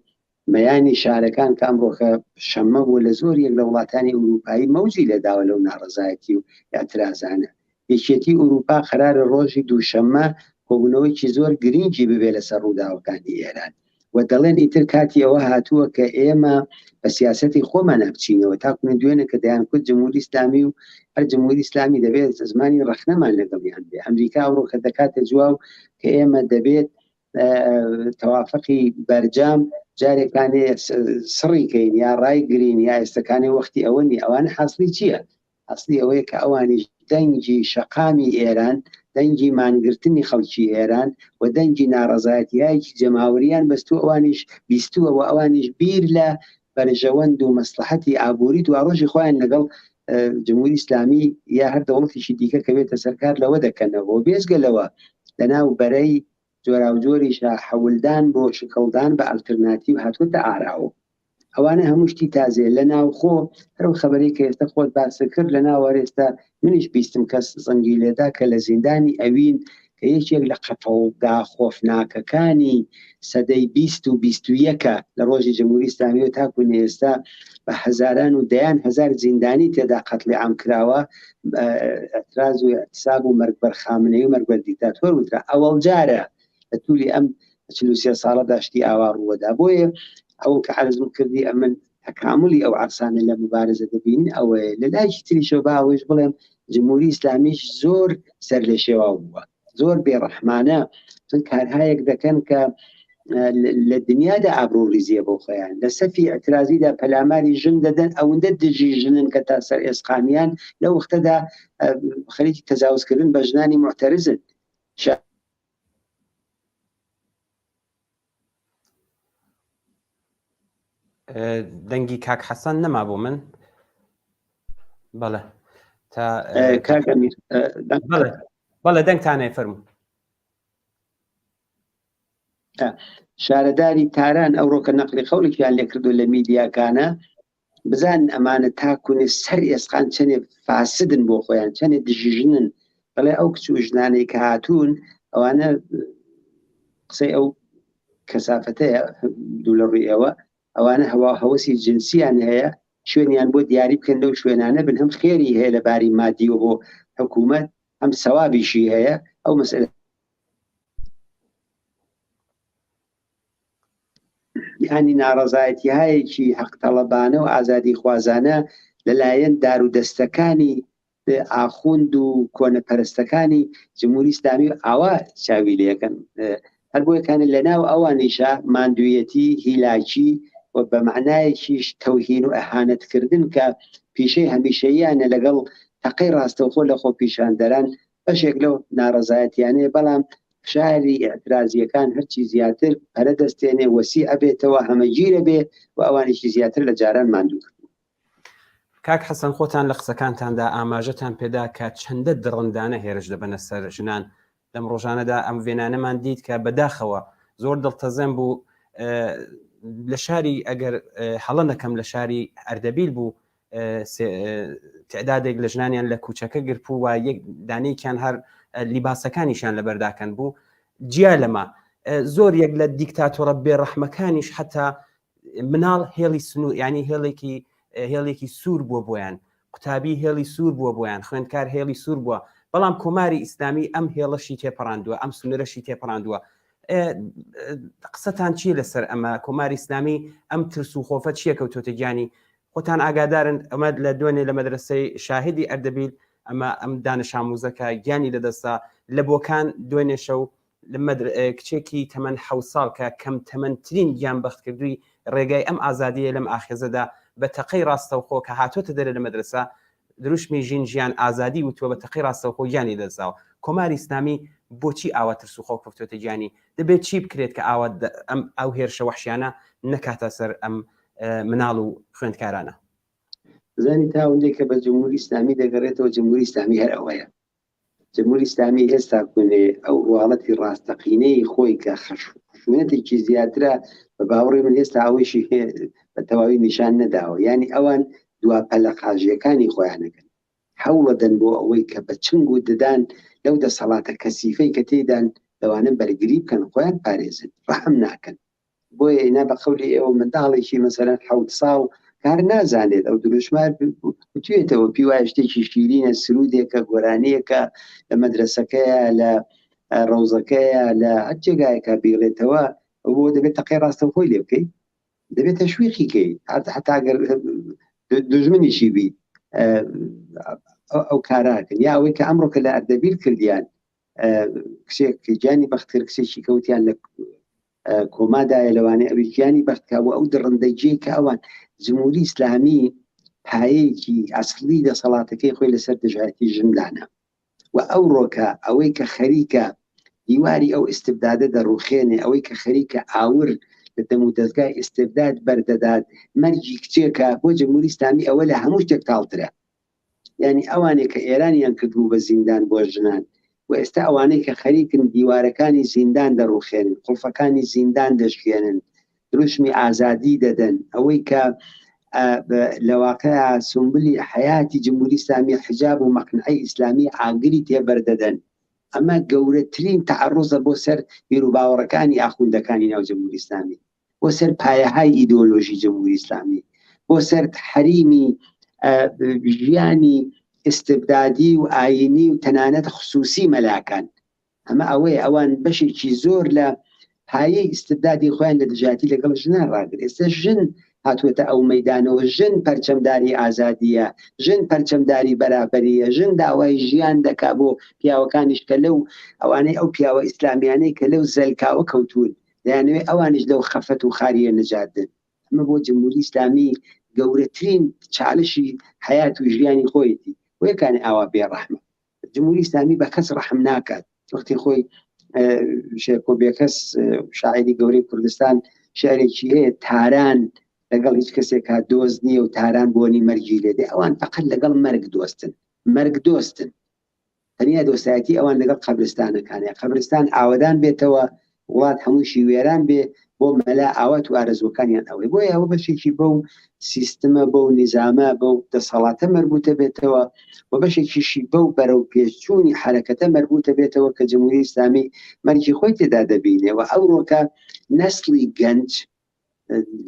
مەیانی شارەکان کە ئەمڕۆکە شەممە بوو لە زۆر یەک لە وڵاتانی ئورووپایی مەوجی لێداوە لەو ناڕەزایەتی و ئیعترازانە. یەکێتی ئورووپا قەرارە ڕۆژی دووشەممە کۆبوونەوەیەکی زۆر گرینگی ببێ لەسەر ڕووداوەکانی ئێران و دەڵێن ئیتر کاتی ئەوە هاتووە کە ئێمە بە سیاسەتی خۆمانە بچینەوە تاکوونە دوێنێ کە دەیانکوت جمهوری ئیسلامی و هەر جمهوری ئیسلامی دەبێت زمانی ڕەخنەمان لەگەڵیان بێ ئەمریکا ئەوڕۆ کە دەکاتە جواو کە ئێمە دەبێت تەوافقی بەرجام جارێکانێ سڕی کەین یا ڕای گرین یا ئێستەکانی وەختی ئەوە نی ئەوانە حاصلی چییە؟ ئەسلی ئەوەیە کە ئەوانیش دەنگی شەقامی ئێران دەنگی مانگرتنی خەڵکی ئێران و دەنگی ناڕەزایەتیایەکی جەماوەریان بەستوو ئەوانیش بیستووە و ئەوانیش بیر لە بەرژەوەند و مەسلحەتی ئابووری دواڕۆژی خۆیان لەگەڵ جمهوری ئیسلامی یا هەر دەوڵەتێکی دیکە کە بێتە سەرکار لەوە دەکەنەوە بێجگە لەوە لەناو بەرەی جۆراوجۆریشا حەولدان بۆ شکڵدان بە ئەلترناتیو هاتووەتە ئاراوە. ئەوانە هەموو شتی تازەیە. لە ناوخۆ هەر ئەو خەبەرەی کە ئێستا خۆت باست کرد لە ناو هەر ئێستا منیش بیستم کەس زەنگی لێدا کە لە زیندانی ئەوین کە یەکێک لە قەتڵگا خۆفناکەکانی سەدەی 20 و 21ە لە ڕۆژی جمهوری ئیسلامیەوە تاکوو ئێستا بە هەزاران و دەیان هەزار زیندانی تێدا قەتڵی عام کراوە اعتراض و اعتصاب و مەرگ بەر خامنەیی و مەرگ بەر دیکتاتۆر وترا ئەوەڵ جارە لە تولی ئەم 43 ساڵەدا شتی ئاوا ڕووەدا بۆیە ئەو کە عەرزم کردی ئەمن تەکاملی ئەو عەرسانە لە مبارزە دەبینین ئەوەیە لە لایەکی تریشەوە با ئەوەیش بڵێم جمهوری ئیسلامیش زۆر سەر لە شێواو بووە زۆر بێڕەحمانە چون کارهایەک دەکەن کە لە دنیادا ئابڕوڕیزیە بۆ خۆیان لە سەفی ئەترازیدا پەلاماری ژن دەدەن ئەوەندە دژی ژنن کە تا سەر ئێسقانیان لە وەختەدا خەریکی تەجاوزکردن بە ژنانی معتەرزن دەنگی کاک حەسەن نەما بۆ من بەڵێ تا بەڵێ دەنگتانەیە فەرموو شارەداری تاران ئەوڕۆکە نەقلی قەولێکیان لێکردو لە میدیاکانە بزانن ئەمانە تاکونێ سەر ئێسقان چەنێ فاسدن بۆ خۆیان چەنێ دژی ژنن بەڵێ ئەو کچ و ژنانەی کە هاتوون ئەوانە قسەی ئەو کەسافەتەیە دوو لە ڕووی ئێوە ئەوانە هەوا هەوەسی جنسیان هەیە شوێنیان بۆ دیاری بکەن لەو شوێنانە بن هەم خێری هەیە لە باری مادیەوە بۆ حکوومەت هەم سەوابیشی هەیە ئەو مەسئلە یانی ناڕەزایەتیهایەکی حەقتەڵەبانە و ئازادیخوازانە لەلایەن دارودەستەکانی ئاخوند و کۆنەپەرستەکانی جمهوری ئیسلامی ئاوا چاوی لێکەن هەر بۆیەکانە لەناو ئەوانیشا ماندوویەتی هیلاکی و بە مەعنایەکیش تەوهین و ئەهانەتکردن کە پیشەی هەمیشەییانە لەگەڵ تەقەی ڕاستەوخۆ لە خۆپیشاندەران بەشێک لەو ناڕەزایەتیانەیە بەڵام فشاری ئیعترازییەکان هەرچی زیاتر پەرە دەستێنێ وەسی ئەبێتەوە هەمەگیر ئەبێ و ئەوانیشی زیاتر لە جاران ماندوو کردووە. کاک حەسەن خۆتان لە قسەکانتاندا ئاماژەتان پێدا کە چەندە دڕندانە هێرش دەبەنە سەر ژنان لەم ڕۆژانەدا ئەم وێنانەمان دیت کە بەداخەوە زۆر دڵتەزێن بوو لە شاری ئەگەر هەڵە نەکەم لە شاری ئەردەبیل بوو تعدادێک لە ژنانیان لە کوچەکە گرپوو و یەک دانەیەکیان هەر لیباسەکانیشیان لەبەرداکەن بوو جیا لەمە زۆر یەک لە دیکتاتۆرە بێڕەحمەکانیش حتا مناڵ هێڵی سنوور ینی هێڵێکی هێڵێکی سوور بووە بۆیان قوتابی هێڵی سوور بووە بۆیان خوێندکار هێڵی سوور بووە بەڵام کۆماری ئیسلامی ئەم هێڵەشی تێپەڕاندووە ئەم سنوورەشی تێپەڕاندووە قسەتان چییە لەسەر ئەمە کۆماری ئیسلامی ئەم ترس و خۆفە چییە کەوتۆتە گیانی خۆتان ئاگادارن ئەمە لە دوێنێ لە مەدرسەی شاهدی ئەردەبیل ئەمە ئەم دانشاموزەکە گیانی لەدەستا لە بۆکان دوێنێ شەو. کچێکی تەمەن حەوت ساڵ کە کەم تەمەنترین گیان بەختکردووی ڕێگای ئەم ئازادییە لەم ئاخێزەدا بە تەقەی ڕاستەوخۆ کە هاتۆتە دەرێ لە مەدرەسە دروشمی ژین ژیان ئازادی وتووە بە تەقەی ڕاستەوخۆ گیانی لەدەستداوە. کۆماری ئیسلامی بۆچی ئاوا ترس و خۆف کەوتۆتە گیانی؟ دەبێت چی بکرێت کە ئاوا ئەم ئەو هێرشە وەحشیانە نەکاتە سەر ئەم مناڵ و خوێندکارانە؟ زانی تا ئەوەندەی کە بە جمهوری ئیسلامی دەگەڕێتەوە جمهوری ئیسلامی هەر ئەوەیە. جمهوری ئیسلامی ئێستا کونێ ئەو ڕواڵەتی ڕاستەقینەی خۆی کە خشونەتێکی زیاترە بە باوەڕی من ئێستا ئەوەیشی بە تەواوی نیشان نەداوە یعنی ئەوان دوا پەلەقاژیەکانی خۆیانەکەن هەوڵەدەن بۆ ئەوەی کە بە چنگ و ددان لەو دەسەڵاتە کەسیفەی کە تێدان لەوانە بەرگری بکەن خۆیان پارێزن ڕەحم ناکەن بۆیە ئینا بە قەولی ئێوە منداڵێکی مەسەلەن حەوت ساڵ کار نازانێت ئەو دروشمە وتوێتەوە پی وایە شتێکی شیرینە سرودێکە گۆرانیەکە لە مەدرسەکەیە لە ڕەوزەکەیە لە هەر جێگایەکە بیڵێتەوە بۆ دەبێت تەقەی ڕاستەوخۆی لێ بکەیت دەبێت تەشویقی کەی هەتا گەر دژمنیشی بی ئەو کاراکەن یا ئەوەی کە ئەمڕۆ کە لە ئەردەبیل کردیان کچێک گیانی بەختکرد کچێکی کەوتیان لە کۆمادایە لەوانەیە ئەوی گیانی بەختکە و ئەو دڕندەگیەی کە ئەوان جمهوری ئیسلامی پایەیەکی ئەسڵی دەسەڵاتەکەی خۆی لەسەر دژایەتی ژن دانا و ئەو ڕۆکە ئەوەی کە خەریکە دیواری ئەو ئستبدادە دەڕوخێنێ ئەوەی کە خەریکە ئاور لە دەم و دەستگای ئستبداد بەردەدات مەرگی کچێکە بۆ جمهوری ئیسلامی ئەوە لە هەموو شتێک تاڵترە یانی ئەوانێک کە ئێرانیان کردبوو بە زیندان بۆ ژنان و ئێستا ئەوانەی کە خەریکن دیوارەکانی زیندان دەڕوخێنن، قوڵفەکانی زیندان دەشکێنن، دروشمی ئازادی دەدەن، ئەوەی کە لە واقع سومبلی حەیاتی جمهوری ئیسلامی حجاب و مەقنعەی ئیسلامی ئاگری تێبەردەدەن، ئەمە گەورەترین تەعەڕوزە بۆ سەر بیروباوەڕەکانی ئاخوندەکانی ناو جمهوری ئیسلامی. بۆ سەر پایەهای ئیدۆلۆژی جمهوری ئیسلامی بۆ سەر حەریمی ژیانی ئستبدادی و ئاینی و تەنانەت خصوصی مەلاکان ئەمە ئەوەیە ئەوان بەشێکی زۆر لە پایەی ئستبدادی خۆیان لە دژایەتی لەگەڵ ژنان ڕاگر ئێستا ژن هاتووەتە ئەو مەدانەوە ژن پەرچەمداری ئازادیە ژن پەرچەمداری بەرابەریە ژن داوای ژیان دەکا بۆ پیاوەکانیش کە لەو ئەوانەی ئەو پیاوە ئیسلامیانەی کە لەو زەلکاوە کەوتون دەیانەوێت ئەوانیش لەو خەفەت و خاریە نەجات دەن. ئەمە بۆ جمهوری ئیسلامی گەورەترین چالشی حەیات و ژیانی خۆیەتی. بۆیە کانی ئاوا بێ ڕەحمە. جمهوری ئیسلامی بە کەس ڕەحم ناکات. وەختی خۆی شێرکۆ بێکەس شاعیری گەورەی کوردستان شعرێکی هەیە تاران لەگەڵ هیچ کەسێکا دۆست نییە و تاران بۆنی مەرگی لێدێ ئەوان فقط لەگەڵ مەرگ دۆستن مەرگ دۆستن تەنیا دۆستایەتی ئەوان لەگەڵ قەبرستانەکانە قەبرستان ئاوەدان بێتەوە وڵات هەمووشی وێران بێ بۆ مەلا ئاوات و ئارەزوەکانیان ئەوەی بۆیە ئەوە بەشێکی بەو سیستمە بەو نیزامە بەو دەسەڵاتە مەربوتە بێتەوە و بەشێکیشی بەو بەرەو پێشچوونی حرەکەتە مەربوتە بێتەوە کە جمهوری ئیسلامی مەرگی خۆی تێدا دەبینێ و ئەوڕۆکە نەسڵی گەنج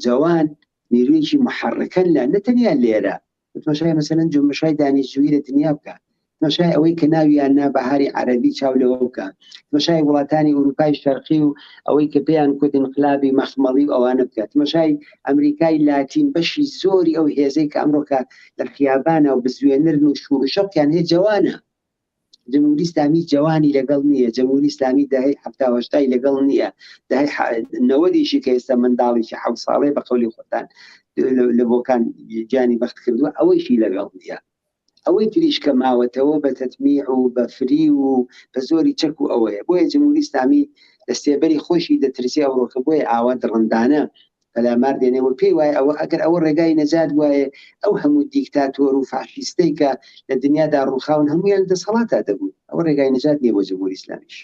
جەوان نیرویەکی محەڕکەن لە نەتەنیا لێرە تماشای مەسەلەن جونبشای دانیشجویی لە دنیا بکە تماشای ئەوەی کە ناویان نا بەهاری عەرەبی چاو لەوە بکە تماشای وڵاتانی ئەوروپای شەرقی و ئەوەی کە پێیان کوت انقلابی مەخمەڵی و ئەوانە بکە تماشای ئەمریکای لاتین بەشی زۆری ئەو هێزەی کە ئەمڕۆکە لە خیابانە و بزوێنرن و شوڕشەقیان هەیە جەوانە جمهوری ئیسلامی جوانی لەگەڵ نییە جمهوری ئیسلامی دەهەی حەفتا و هەشتای لەگەڵ نییە دەهەی نەوەدیشی کە ئێستا منداڵێکی حەوت ساڵەیە بە قەولی خۆتان لە بۆکان گیانی بەخت کردووە ئەوەیشی لەگەڵ نییە ئەوەی تریش کە ماوەتەوە بە تەتمیع و بە فری و بە زۆری چەک و ئەوەیە بۆیە جمهوری ئیسلامی لە سێبەری خۆشی دەترسێ ئەوڕۆکە بۆیە ئاوا دڕندانە پەلامار دێنێ و پێی وایە ئەوە ئەگەر ئەوە ڕێگای نەجات بوایە ئەو هەموو دیکتاتۆر و فاشیستەی کە لە دنیادا ڕووخاون هەموویان لە دەسەڵاتا دەبوون ئەوە ڕێگای نەجات نییە بۆ جمهوری ئیسلامیش.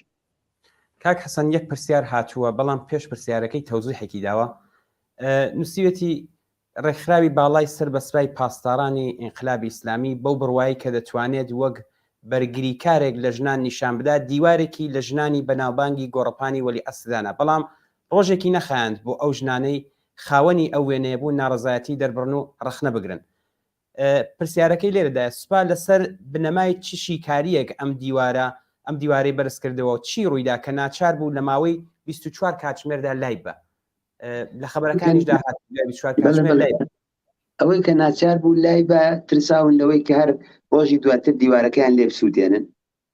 کاک حەسەن یەک پرسیار هاتووە بەڵام پێش پرسیارەکەی تەوزیحێکی داوە نووسیوێتی ڕێکخراوی باڵای سەر بە سپای پاسدارانی ئینقلابی ئیسلامی بەو بڕوایەی کە دەتوانێت وەک بەرگریکارێک لە ژنان نیشان بدات دیوارێکی لە ژنانی بەناوبانگی گۆڕەپانی وەلی عەسر دانا بەڵام ڕۆژێکی نەخایاند بۆ ئەو ژنانەی خاوەنی ئەو وێنەیە بوون ناڕەزایەتی دەربڕن و ڕەخنە بگرن. پرسیارەکەی لێرەدایە سوپا لەسەر بنەمای چ شیکارییەک ئەم دیوارە ئەم دیوارەی بەرز کردەوە و چی ڕوویدا کە ناچار بوو لە ماوەی 24 کاتژمێردا لای بە لە خەبەرەکانیشدا هات 24 کاتژمێر لای ئەوەی کە ناچار بوو لای بە ترساون لەوەی کە هەر ڕۆژی دواتر دیوارەکەیان لێ بسووتێنن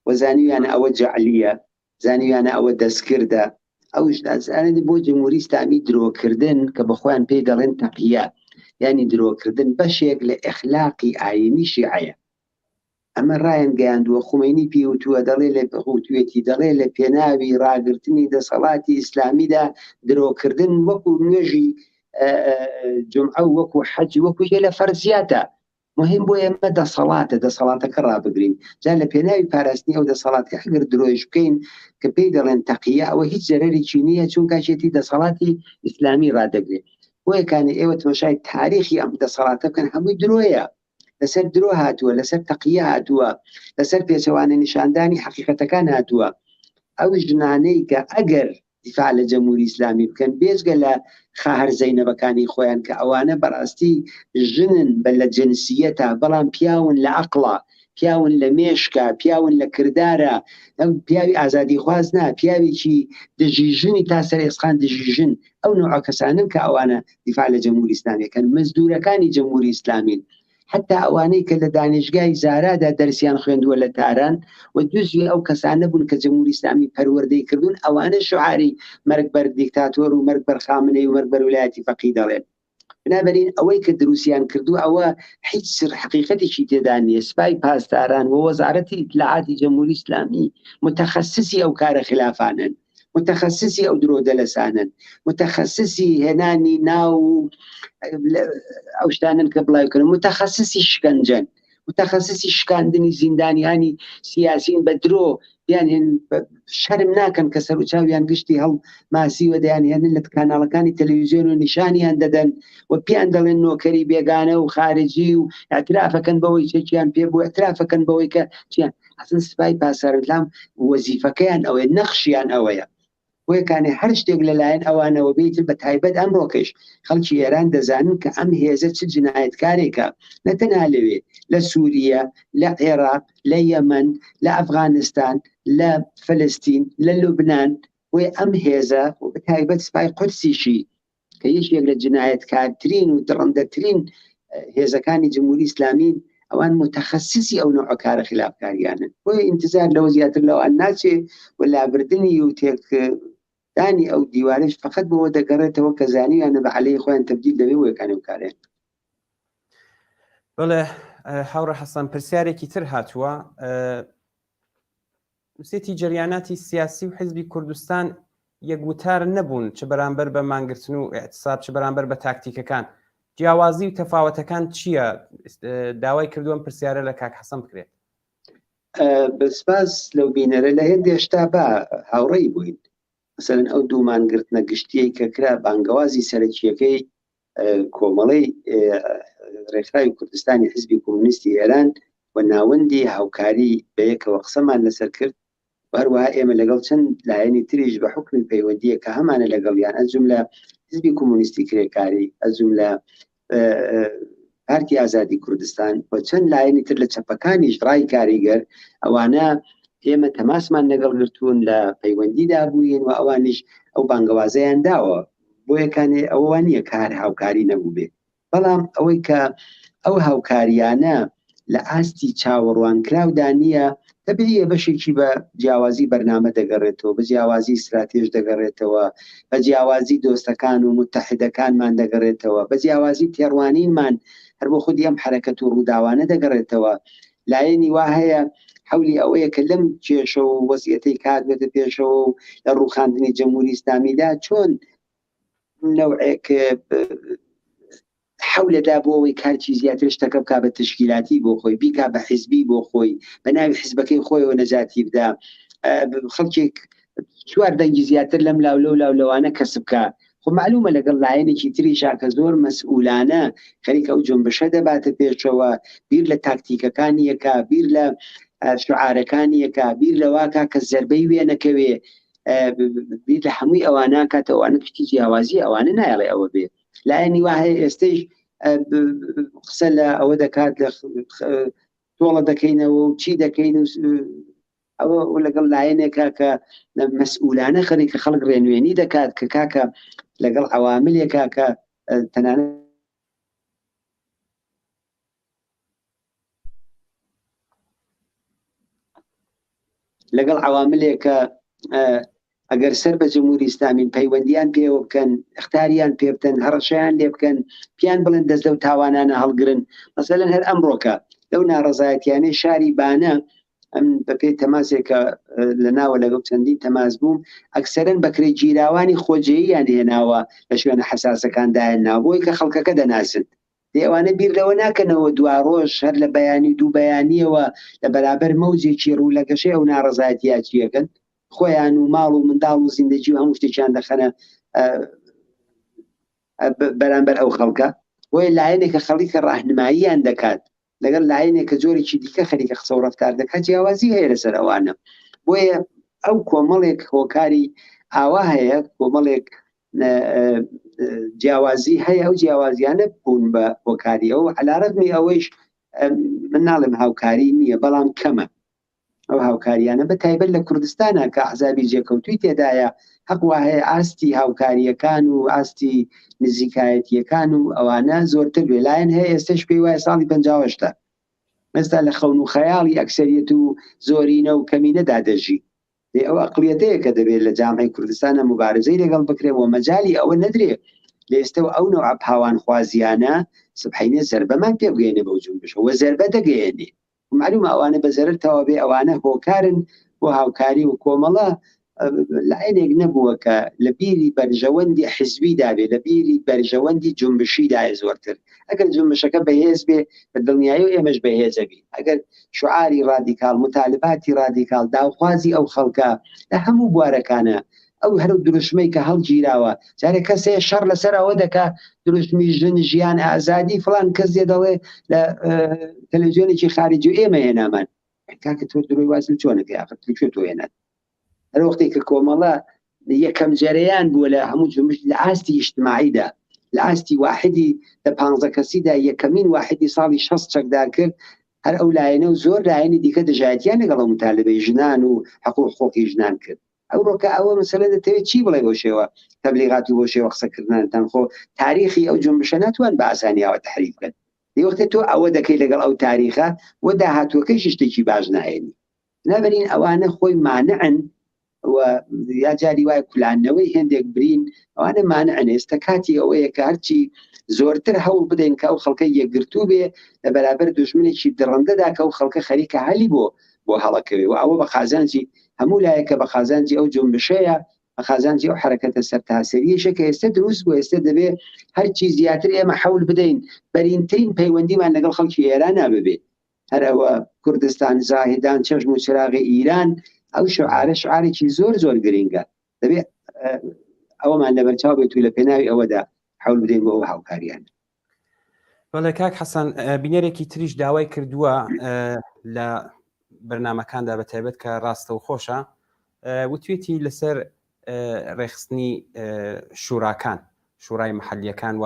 و زانیویانە ئەوە جەعلیە. زانیویانە ئەوە دەستکردە ئەوش ئەزانن بۆ جمهوری ئیسلامی درۆکردن کە بە خۆیان پێی دەڵێن تەقیە یعنی درۆکردن بەشێک لە ئەخلاقی ئاینی شیعەیە ئەمە ڕایان گەیاندووە خومەینی پێی وتووە دەڵێ لە وتوێتی دەڵێ لە پێناوی ڕاگرتنی دەسەڵاتی ئیسلامیدا درۆکردن وەکو نوێژی جمعە و وەکو حەج وەکو لە فەرزیاتە مهم بۆ ئێمە دەسەڵاتە دەسەڵاتەکە ڕابگرین جا لە پێناوی پاراستنی ئەو دەسەڵاتی ئەگەر درۆیش بکەین کە پێی دەڵێن تەقیە ئەوە هیچ زەرەرێکی نییە چونکە چێتی دەسەڵاتی ئیسلامی ڕادەگرێت بۆیەکانی ئێوە تمەشای تاریخی ئەم دەسەڵاتە بکەن هەمووی درۆیە لەسەر درۆ هاتووە لەسەر تەقیە هاتووە لەسەر پێچەوانە نیشاندانی حەقیقەتەکان هاتووە ئەو ژنانەی کە ئەگەر دیفاع لە جەمهوری ئیسلامی بکەن بێجگە لە خاهەر زەینەبەکانی خۆیان کە ئەوانە بەڕاستی ژنن بە لە جنسیەتە بەڵام پیاون لە عەقڵا پیاون لە مێشکا پیاون لە کردارە ئەو پیاوی ئازادیخواز نا پیاوێکی دژی ژنی تا سەر ئێسقان دژی ژن ئەو نوعە کەسانن کە ئەوانە دیفاع لە جەمهوری ئیسلامیەکەن مزدورەکانی جەمهوری ئیسلامین حتا ئەوانەی کە لە دانیشگای زارادا دەرسیان خوێندووە لە تاران و جزوی ئەو کەسانە بوون کە جمهوری ئیسلامی پەروەردەی کردوون ئەوانە شعاری مەرگ بەر دیکتاتۆر و مەرگ بەر خامنەی و مەرگ بەر ولایەتی فەقی دەڵێن بنابەرین ئەوەی کە دروستیان کردو ئەوە هیچ سر حقیقەتێکی تێدا نییە سپای پاسداران و وەزارەتی ئیتلاعاتی جمهوری ئیسلامی متخصصی ئەو کارە خلافانن متخصصی ئەو درۆ دەلەسانن متخصصی هێنانی ناو و ئەو شتانن کە بڵاوکردن متخصصی شکەنجەن متخصصی شکاندنی زیندانیانی سیاسین بە درۆ بیان هێن شەرم ناکەن کە سەر و چاویان گشتی هەڵ ماسیوە دەیان هێنن لە کاناڵەکانی تەلەویزیۆن و نیشانیان دەدەن و پیان دەڵێن نۆکەری بێگانە و خارجی و اعترافەکەن بەوەی چێکیان پێ بوو اعترافەکەن بەوەی کە چیان ئەسن سپای پاسارلام وەزیفەکەیان ئەوەیە نەخشیان ئەوەیە بۆیەکانێ هەر شتێک لەلایەن ئەوانەوە بێت بە تایبەت ئەمڕۆکەش خەڵکی ئێران دەزانن کە ئەم هێزە چ جنایەتکارێکە نە تەنها لەوێ لە سووریە لە عێراق لە یەمەن لە ئەفغانستان لە فلستین لە لوبناان بۆیە ئەم هێزە و بە تایبەت سپای قودسیشی کە یەکێک لە جنایەتکارترین و دڕندەترین هێزەکانی جمهوری ئیسلامین ئەوان متخصصی ئەو نوعە کارە خلافکاریانن بۆیە ئینتظار لەوە زیاتر لەوان ناچێ و لابردنی و تێک دانی ئەو دیوارش فقط بەوە دەگەڕێتەوە کە زانیانە بە عەلەی خۆیان تەبدیل دەبێ بۆ یەکانی و کارێن. بەڵێ هاوڕێ حەسەن پرسیارێکی تر هاتووە نووسێتی جەریاناتی سیاسی و حزبی کوردستان یەک وتار نەبوون چ بەرامبەر بە مانگرتن و ئیعتساب چ بەرامبەر بە تاکتیکەکان جیاوازی و تەفاوەتەکان چییە؟ داوای کردووە ئەم پرسیارە لە کاک حەسەن بکرێت. سپاس لەو بینەرە لە هێندێ شتا با هاوڕێی بووین مەسەلەن ئەو دوو مانگرتنە گشتیەی کە کرا بانگەوازی سەرەکیەکەی کۆمەڵەی ڕێکخراوی کوردستانی حزبی کۆمۆنیستی ئێران و ناوەندی هاوکاری بەیەکەوە قسەمان لەسەر کرد و هەروەها ئێمە لەگەڵ چەند لایەنی تریش بە حوکمی پەیوەندییە کە هەمانە لەگەڵیان ئەز جوملە حزبی کۆمۆنیستی کرێکاری ئەز جوملە پارتی ئازادی کوردستان و چەند لایەنی تر لە چەپەکانیش ڕای کاریگەر ئەوانە ئێمە تەماسمان لەگەڵ گرتوون لە پەیوەندیدا بووین و ئەوانیش ئەو بانگەوازەیان داوە بۆیەکانێ ئەوە نییە کار هاوکاری نەبوو بێ بەڵام ئەوەی کە ئەو هاوکاریانە لە ئاستی چاوەڕوانکراودا نییە، تەبیعیە بەشێکی بە جیاوازی بەرنامە دەگەڕێتەوە، بە جیاوازی ستراتێژ دەگەڕێتەوە، بە جیاوازی دۆستەکان و متەحدەکانمان دەگەڕێتەوە، بە جیاوازی تێڕوانینمان هەر بۆ خودی ئەم حەرەکەت و ڕووداوانە دەگەڕێتەوە. لایەنی وا هەیە حەولی ئەوەیە کە لەم کێشە و وەزعیەتەی کە هاتووەتە پێشەوە و لە ڕووخاندنی جەمهوری ئیسلامیدا چۆن نەوعێک حەولەدا بۆ ئەوەی کارکی زیاتر شتەکە بک بە تشکیلاتی بۆ خۆی بیکا بە حزبی بۆ خۆی بە ناوی حزبەکەی خۆیەوە نەجاتی بدا خەڵکێک چوار دەنگی زیاتر لەم لاو لەو لاو لەوانە کەسب بکە خۆ معلومە لەگەڵ لایەنێکی تریشا کە زۆر مەسئولانە خەریکە ئەو جنبشە دەباتە پێشەوە بیر لە تاکتیکەکانی یەکە بیر لە شعارەکانی یەکە بیر لەواکە کە زەربەی وێنەکەوێ بیر لە هەمووی ئەوانە کاتە ئەوانە پشتی جیاوازی ئەوانە نایڵێ ئەوە بێ لایەنی وا هەیە ئێستەیش قسە لە ئەوە دەکات لە تۆڵە دەکەینەوە و چی دەکەین و ئەوە لەگەڵ لایەنێکە کە مەسئولانە خەریکە خەڵک ڕێنوێنی دەکات کە کاکە لەگەڵ عواملێکە کە تەنانەت لەگەڵ عواملێکە. ئەگەر سەر بە جمهوری ئیسلامین پەیوەندیان پێوە بکەن اختاریان پێ بدەن هەڕەشەیان لێ بکەن پیان بڵێن دەست لەو تاوانانە هەڵگرن مەسەلەن هەر ئەمڕۆکە لەو ناڕەزایەتیانەی شاری بانە ئەم بەپێی تەماسێکە لە ناوە لەگەڵ چەندین تەماس بووم ئەکسەرەن بەکرێ گیراوانی خۆجێیان هێناوە لە شوێنە حەساسەکان دایان ناوە کە خەڵکەکە دەناسن دەی ئەوانە بیر لەوە ناکەنەوە دواڕۆژ هەر لە بەیانی دوو بەیانیەوە لە بەرابەر مەوجێکی ڕوو لە گەشەی ئەو ناڕەزایەتیە چیەکەن خۆیان و ماڵ و منداڵ و زیندەگی و هەموو شتێکیان دەخەنە بەرامبەر ئەو خەڵکە بۆیە لایەنێکە خەڵیکە ڕاهنماییان دەکات لەگەڵ لایەنێک کە جۆرێکی دیکە خەریکە قسە و ڕەفتار دەکات جیاوازی هەیە لەسەر ئەوانە بۆیە ئەو کۆمەڵێک هۆکاری ئاوا هەیە کۆمەڵێک جیاوازی هەیە ئەو جیاوازیانە بوون بە هۆکاری ئەو عەلارەغمی ئەوەیش من ناڵێم هاوکاری نییە بەڵام کەمە ئەو هاوکاریانە بە تایبەت لە کوردستانە کە ئەحزابی جێکەوتوی تێدایە حەق وا هەیە ئاستی هاوکاریەکان و ئاستی نزیکایەتیەکان و ئەوانە زۆرتر بێ لایەن هەیە ئێستش پێی وایە ساڵی 50 ئێستا لە خەون و خەیاڵی ئەکسەریەت و زۆرینە و کەمینەدا دەژی دێ ئەو ئەقلیەتەیە کە دەبێت لە جامعی کوردستانە مبارزەی لەگەڵ بکرێ و مەجای ئەوە نەدرێ لە ئێستەوە ئەو نەوعە پاوانخوازیانە سبحینە زەربەمان پێ بگەێنێ بەو جونبشە وە زەربە دەگەیەنێ معلومە ئەوانە بە زەرەر تەواو بێ ئەوانە هۆکارن بۆ هاوکاری و کۆمەڵە لایەنێک نەبووە کە لە بیری بەرژەوەندی حزبی دابێ لە بیری بەرژەوەندی جنبشی دایە زۆرتر ئەگەر جنبشەکە بەهێز بێ بە دڵنیایی و ئێمەش بەهێزە بین ئەگەر شعاری ڕادیکاڵ مطالباتی ڕادیکاڵ داوخوازی ئەو خەڵکە لە هەموو بوارەکانە ئەو هەرو دروشمەی کە هەڵگیراوە جارێ کەس هەیە شەڕ لەسەر ئەوە دەکا دروشمی ژن ژیان ئازادی فڵان کەس دێ دەڵێ لە تەلەڤزیۆنێکی خارجی و ئێمە هێنامان کاکە تۆ درۆی واز لە چۆنەکەی ئاخر لە کوێ تۆ هێنات هەر وەختێک کە کۆمەڵە یەکەم جەرەیان بووە لە هەموو جمش لە ئاستی ئیجتماعیدا لە ئاستی واحدی لە پانزە کەسیدا یەکەمین واحدی ساڵی 60 چەکدار کرد هەر ئەو لایەنە و زۆر لایەنی دیکە دژایەتیان لەگەڵ ئەو متالبەی ژنان و حەق و حقوقی ژنان کرد ئەوڕۆکە ئەوە مەسەلە دەتەوێت چی بڵێ بۆ شێوە تەبلیغات و بۆ شێوە قسەکردنانتان خۆ تاریخی ئەو جنبشە ناتوان بە ئاسانی ئاوا تحریف بکەن دی وەختێ تۆ ئەوە دەکەی لەگەڵ ئەو تاریخە و داهاتووەکەیش شتێکی باش ناهێنی نابرین ئەوانە خۆی مانعن و یا جاری وای کولاندنەوەی هێندێک برین ئەوانە مانعن ئێستا کاتی ئەوەیە کە هەرچی زۆرتر هەوڵ بدەین کە ئەو خەڵکە یەکگرتوو بێ لە بەرابەر دوژمنێکی دڕندەدا کە ئەو خەڵکە خەریکە هەلی بۆ بۆ هەڵەکەوێ و ئەوە بە قازانجی هەموو لایەکە بە قازانجی ئەو جونبشەیە بە قازانجی ئەو حەرەکەتە سەرتاسەریەشە کە ئێستا دروست بوو ئێستا دەبێ هەرچی زیاتر ئێمە حەول بدەین بەرینترین پەیوەندیمان لەگەڵ خەڵکی ئێران ببێ هەر ئەوە کوردستان زاهیدان چەشم و چراغی ئیران ئەو شعارە شعارێکی زۆر زۆر گرنگە دەبێ ئەوەمان لەبەرچاو بێت و لە پێناوی ئەوەدا حەول بدەین بۆ ئەو هاوکاریان بەڵێ کاک حەسەن بینەرێکی تریش داوای کردووە لە بەرنمەکاندا بە تایبەت کە ڕاستە و خۆشە وتوێتی لەسەر ڕێخستنی شوراکان شورای محلیەکان و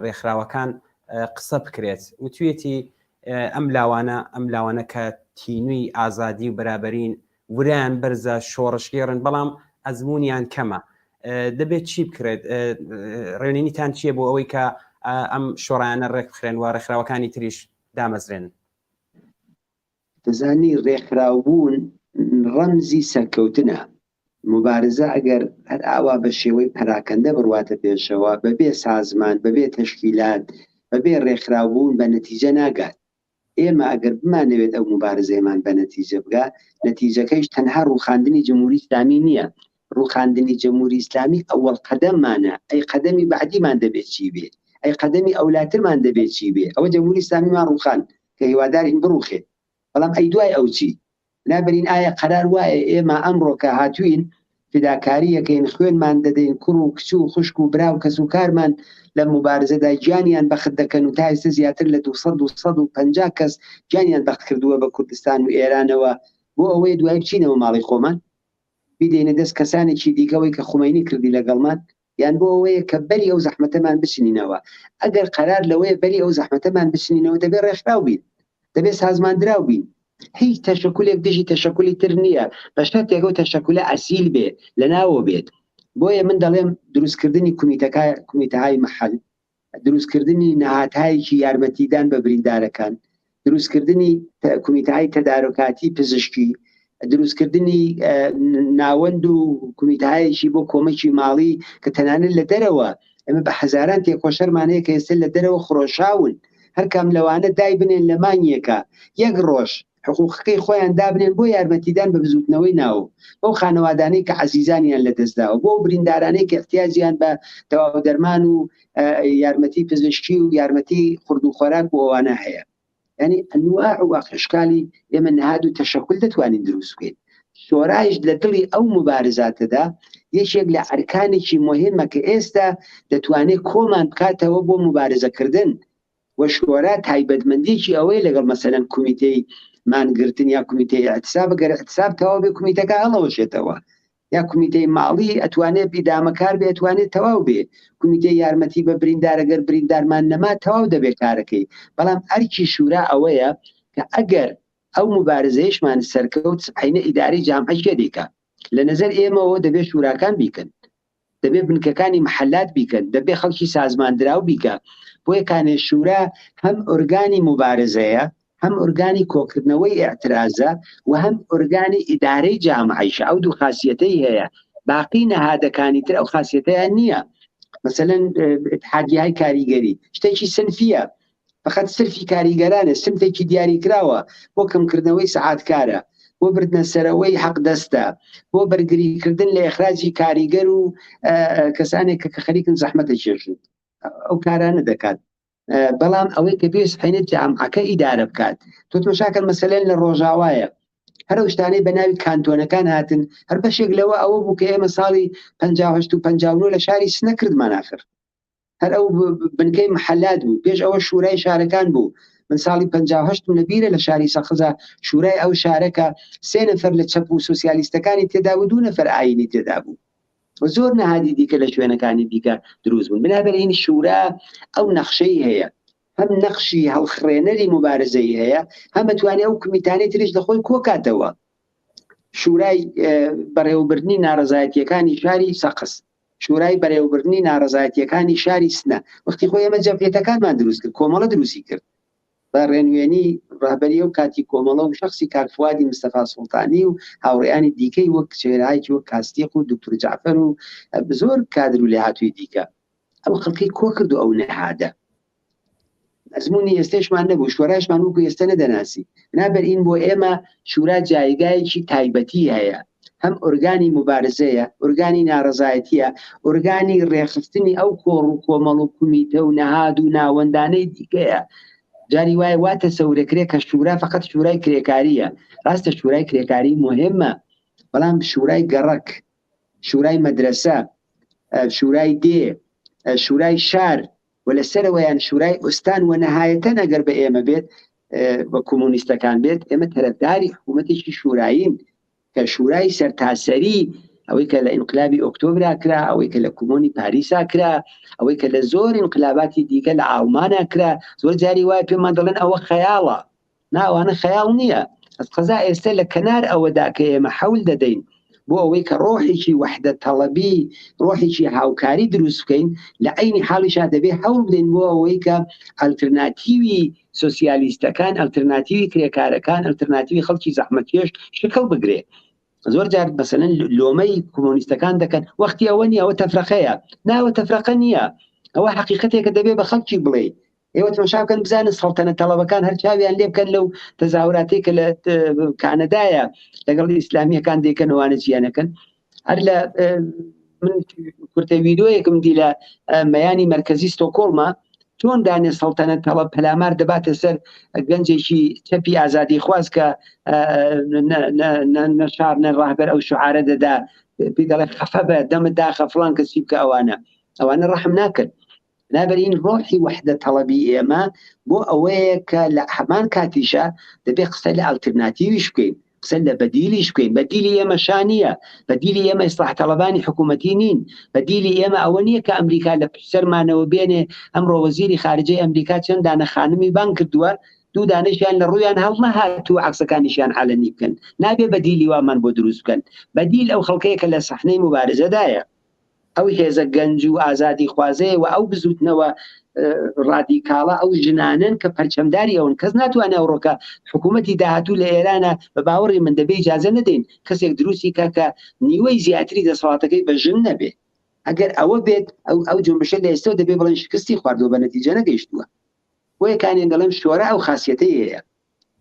ڕێکخراوەکان قسە بکرێت وتوێتی ئەم لاوانە ئەم لاوانە کە تینووی ئازادی و بەرابەرین وریان بەرزە شۆڕشگێڕن بەڵام ئەزمونیان کەمە دەبێت چی بکرێت ڕێنینیتان چییە بۆ ئەوەی کە ئەم شۆڕایانە ڕێک بخرێن و ڕێکخراوەکانی تریش دامەزرێن؟ دەزانی ڕێکخراوبوون ڕەمزی سەرکەوتنە، موبارزە ئەگەر هەر ئاوا بە شێوەی پەراکەندە بڕواتە پێشەوە، بەبێ سازمان، بەبێ تەشکیلات، بەبێ ڕێکخراوبوون بە نەتیجە ناگات. ئێمە ئەگەر بمانەوێت ئەو موبارزەیەمان بە نەتیجە بگا، نەتیجەکەیش تەنها ڕووخاندنی جمهوری ئیسلامی نییە، ڕووخاندنی جمهوری ئیسلامی ئەوەڵ قەدەممانە، ئەی قەدەمی بەعدیمان دەبێ چی بێ؟ ئەی قەدەمی ئەولاترمان دەبێ چی بێ؟ ئەوە جمهوری ئیسلامیمان ڕووخاند کە هیوادارین بڕووخێ، بەڵام ئەی دوای ئەو چی؟ لابەرین ئایا قەرار وایە ئێمە ئەمڕۆ کە هاتووین فیداکاری ئەکەین خوێنمان دەدەین کوڕ و کچ و خوشک و برا و کەس و کارمان لەم موبارزەدا گیانیان بەخت دەکەن و تا ئێستا زیاتر لە 200 250 کەس گیانیان بەخت کردووە بە کوردستان و ئێرانەوە بۆ ئەوەی دوای بچینەوە ماڵی خۆمان بیدەینە دەست کەسانێکی دیکەوەی کە خومەینی کردی لەگەڵمان یان بۆ ئەوەیە کە بەری ئەو زەحمەتەمان بچنینەوە ئەگەر قەرار لەوەیە بەری ئەو زەحمەتەمان بچنینەوە دەبێ ڕێکخراو بین دەبێ سازماندراو بین هیچ تەشەکولێک دژی تەشەکولی تر نییە بە شەرتێک ئەو تەشەکولە ئەسیل بێ لە ناوە بێت بۆیە من دەڵێم دروستکردنی کومیتەکە کومیتەهای محل دروستکردنی نەهاتهایەکی یارمەتیدان بە بریندارەکان دروستکردنی کومیتەهای تەدارۆکاتی پزیشکی. دروستکردنی ناوەند و کومیتایەکی بۆ کۆمەکی ماڵی کە تەنانەت لە دەرەوە ئێمە بە هەزاران تێکۆشەرمان هەیە کە ئێستا لە دەرەوە خرۆشاون هەر کام لەوانە دایبنێن لە مانگێکا یەک ڕۆژ حقوقەکەی خۆیان دابنێن بۆ یارمەتیدان بە بزوتنەوەی ناو بەو خانەوادانەی کە عەزیزانیان لەدەستداوە بۆ بریندارانەی کە احتیاجیان بە دەوا و دەرمان و یارمەتی پزیشکی و یارمەتی خورد و خۆراک و ئەوانە هەیە یعنی ئەنواع و ئەشکالی ئێمە نهاد و تەشەکول دەتوانین دروست بکەین شۆرایش لە دڵی ئەو مبارزاتەدا یەکێک لە ئەرکانێکی مهمە کە ئێستا دەتوانێت کۆمان بکاتەوە بۆ مبارزەکردن و شۆرا تایبەتمەندیەکی ئەوەیە لەگەڵ مەسەلەن کومیتەی مانگرتن یا کومیتەی ئیعتساب گەر ئیعتساب تەواو بێ کومیتەکە هەڵەوەشێتەوە یا کومیتەی ماڵی ئەتوانێت ئیدامەکار بێ ئەتوانێت تەواو بێ کومیتەی یارمەتی بە بریندارە گەر بریندارمان نەما تەواو دەبێت کارەکەی بەڵام ئەرکی شورا ئەوەیە کە ئەگەر ئەو مبارزەیشمان سەرکەوت سبحینە ئیدارەی جامعە کێ دەیکا لە نەزەر ئێمەوە دەبێت شوراکان بیکەن دەبێ بنکەکانی محلات بیکەن دەبێ خەڵکی سازماندراو بیکە بۆیە کانێ شورا هەم ئۆرگانی مبارزەیە هەم ئۆرگانی کۆکردنەوەی ئیعترازە و هەم ئۆرگانی ئیدارەی جامعەیشە ئەو دوو خاسیەتەی هەیە باقی نەهادەکانی تر ئەو خاسیەتەیان نییە مەسەلەن اتحادیای کاریگەری شتێکی سنفیە فقط سرفی کاریگەرانە سنفێکی دیاریکراوە بۆ کەمکردنەوەی سەعاتکارە بۆ بردنە سەرەوەی حەقدەستە بۆ بەرگریکردن لە ئێخراجی کاریگەر و کەسانێک کە خەریکن زەحمەتە کێشن ئەو کارانە دەکات بەڵام ئەوەی کە پێش حینێت جامعەکە ئیدارە بکات تۆ تمەشاکەن مەسەلەن لە ڕۆژاوایە هەر ئەو شتانەی بە ناوی کانتۆنەکان هاتن هەر بەشێک لەوە ئەوە بوو کە ئێمە ساڵی 58 و 59 لە شاری سنە کردمان آخر هەر ئەو بنکەی محلات بوو پێش ئەوە شورای شارەکان بوو من ساڵی 58 لە بیرە لە شاری سەقزا شورای ئەو شارەکە سێ نەفەر لە چەپ و سوسیالیستەکانی تێدا بوو دوو نەفەر ئاینی تێدا بوو و زۆر نەهادی دیکە لە شوێنەکانی دیکە دروست بوون بنابەرین شورا ئەو نەخشەی هەیە هەم نەخشی هەڵخڕێنەری مبارزەی هەیە هەم بتوانێت ئەو کمیتانەی تریش لە خۆی کۆکاتەوە شورای بەڕێوەبردنی ناڕەزایەتیەکانی شاری سەقز شورای بەرێوەبردنی ناڕەزایەتیەکانی شاری سنە وەختی خۆی ئێمە جەمعیەتەکانمان دروست کرد کۆمەڵە دروستی کرد بە ڕێنوێنی ڕەهبەری ئەو کاتی کۆمەڵە و شەخسی کاک فوادی مستەفا سوڵتانی و هاوڕێیانی دیکەی وەک چێرایەکی وەک کاستیق و دکتور جەعفەر و زۆر کادر و لێهاتووی دیکە ئەو خەڵکی کۆ کرد و ئەو نەهادە ئەزمموی ئێستێشمان نەبوو شۆراشمان وەکو ئێستا نەدەناسی نابەرین بۆ ئێمە شورا جایگایەکی تایبەتی هەیە هەم ئۆرگانی موبارزەیە، ئۆرگانی نارەزایەتیە، ئۆرگانی ڕێکخستنی ئەو کۆڕ و کۆمەڵ و کومیتە و نەهاد و ناوەندانەی دیکەیە. جاری وایە وا تەسەورەکرێ کە شورا فقط شورای کرێکاریە. ڕاستە شورای کرێکاری مهمە، بەڵام شورای گەڕەک، شورای مەدرەسە، شورای دێ، شورای شار و لە سەرەوەیان شورای ئوستان و نەهایەتەن ئەگەر بە ئێمە بێت بە کۆمۆنیستەکان بێت ئێمە تەرەفداری حکوومەتێکی شورایین کە شورای سەرتاسەری ئەوەی کە لە ئینقلابی ئۆکتۆبرا کرا ئەوەی کە لە کۆمۆنی پاریسا کرا ئەوەی کە لە زۆر ئینقلاباتی دیکە لە ئاڵمانە کرا زۆر جاری وایە پێمان دەڵێن ئەوە خەیاڵە نا ئەوانە خەیاڵ نییە ئەس قەزا ئێستا لە کەنار ئەوەدا کە ئێمە حەول دەدەین بۆ ئەوەی کە ڕۆحێکی وەحدە تەڵەبی ڕۆحێکی هاوکاری دروست بکەین لە عینی حاڵیشا دەبێ هەوڵ بدەین بۆ ئەوەی کە ئەلترناتیوی سۆسیالیستەکان ئەلترناتیوی کرێکارەکان ئەلترناتیوی خەڵکی زەحمەتکێش شکڵ بگرێ زۆر جار مەسەلەن لۆمەی کۆمۆنیستەکان دەکەن وەختی ئەوە نییە ئەوە تەفرەقەیە ناوە تەفرەقە نییە ئەوە حقیقەتێکە دەبێ بە خەڵکی بڵێ ئێوە تەماشا بکەن بزانن سەڵتەنە تەڵەبەکان هەر چاویان لێ بکەن لەو تەزاوراتەی کە لە کانەدایە لەگەڵ ئیسلامیەکان دەیکەن ئەوانە چیانەکەن هەر لە من کورتە ویدۆیەکم دی لە مەیانی مرکزی ستۆکۆڵما چۆن دانێ سەڵتەنە تەڵە پەلامار دەباتە سەر گەنجێکی چەپی ئازادی خواز کە نەشار نە ڕاهبەر ئەو شعارە دەدا پێی دەڵێ خەفە بە دەمت داخە فڵان کەسی بکە ئەوانە ئەوانە ڕەحم ناکەن بنابراین ڕۆحی وەحدە تەڵەبی ئێمە بۆ ئەوەیە کە لە هەمان کاتیشا دەبێ قسە لە ئەلترناتیویش بکەین قسە لە بەدیلیش بکەین بەدیلی ئێمە شا نییە بەدیلی ئێمە ئیسلاح تەڵەبانی حکوومەتی نین بەدیلی ئێمە ئەوە نییە کە ئەمریکا لە پشت سەرمانەوە بێنێ ئەمڕۆ وەزیری خارجەی ئەمریکا چەند دانە خانمی بانگ کردووە دوو دانەشیان لە ڕوویان هەڵنەهاتوو عەکسەکانیشیان عەلەنی بکەن نابێ بەدیلی وامان بۆ دروست بکەن بەدیل ئەو خەڵکەیە کە لە سەحنەی موبارزەدایە. ئەو هێزە گەنج و ئازادیخوازەیە و ئەو بزوتنەوە ڕادیکاڵە ئەو ژنانەن کە پەرچەمداری ئەون کەس ناتوانێت ئەوڕۆکە حکوومەتی داهاتوو لە ئێرانە بە باوەڕی من دەبێ ئیجازە نەدەین کەسێک دروستی کە کە نیوەی زیاتری دەسەڵاتەکەی بە ژن نەبێ ئەگەر ئەوە بێت ئەو ئەو جنبشە لە ئێستەوە دەبێ بڵێن شکستی خواردووە بە نەتیجە نەگەیشتووە بۆیە کانێن دەڵێم شۆرا ئەو خاسیەتەی هەیە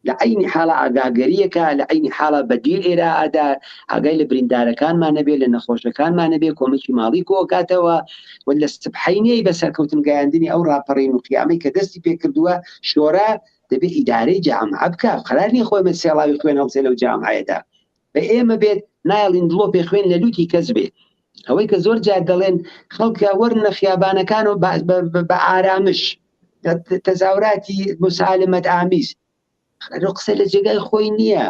لە عەینی حاڵا ئاگاگەرییەکە، لە عەینی حاڵا بەدیل ئێرا ئەدا، ئاگای لە بریندارەکانمان نەبێ، لە نەخۆشەکانمان نەبێ، کۆمەکی ماڵی کۆئەکاتەوە و لە سبحەینێی بە سەرکەوتن گەیاندنی ئەو ڕاپەڕین و قیامەی کە دەستی پێ کردووە، شۆرا دەبێ ئیدارەی جامعە بکا، قەرار نییە خۆ ئێمە سێڵاوی خوێن هەڵسێ لەو جامعەیەدا. بە ئێمە بێت نایەڵین دڵۆپێ خوێن لە لووتی کەس بێ. ئەوەی کە زۆر جار دەڵێن خەڵکە وەرنە خیابانەکان و بە ئارامش تەزاوراتی مسالمەت ئامیز ئەرۆ قسە لە جێگای خۆی نییە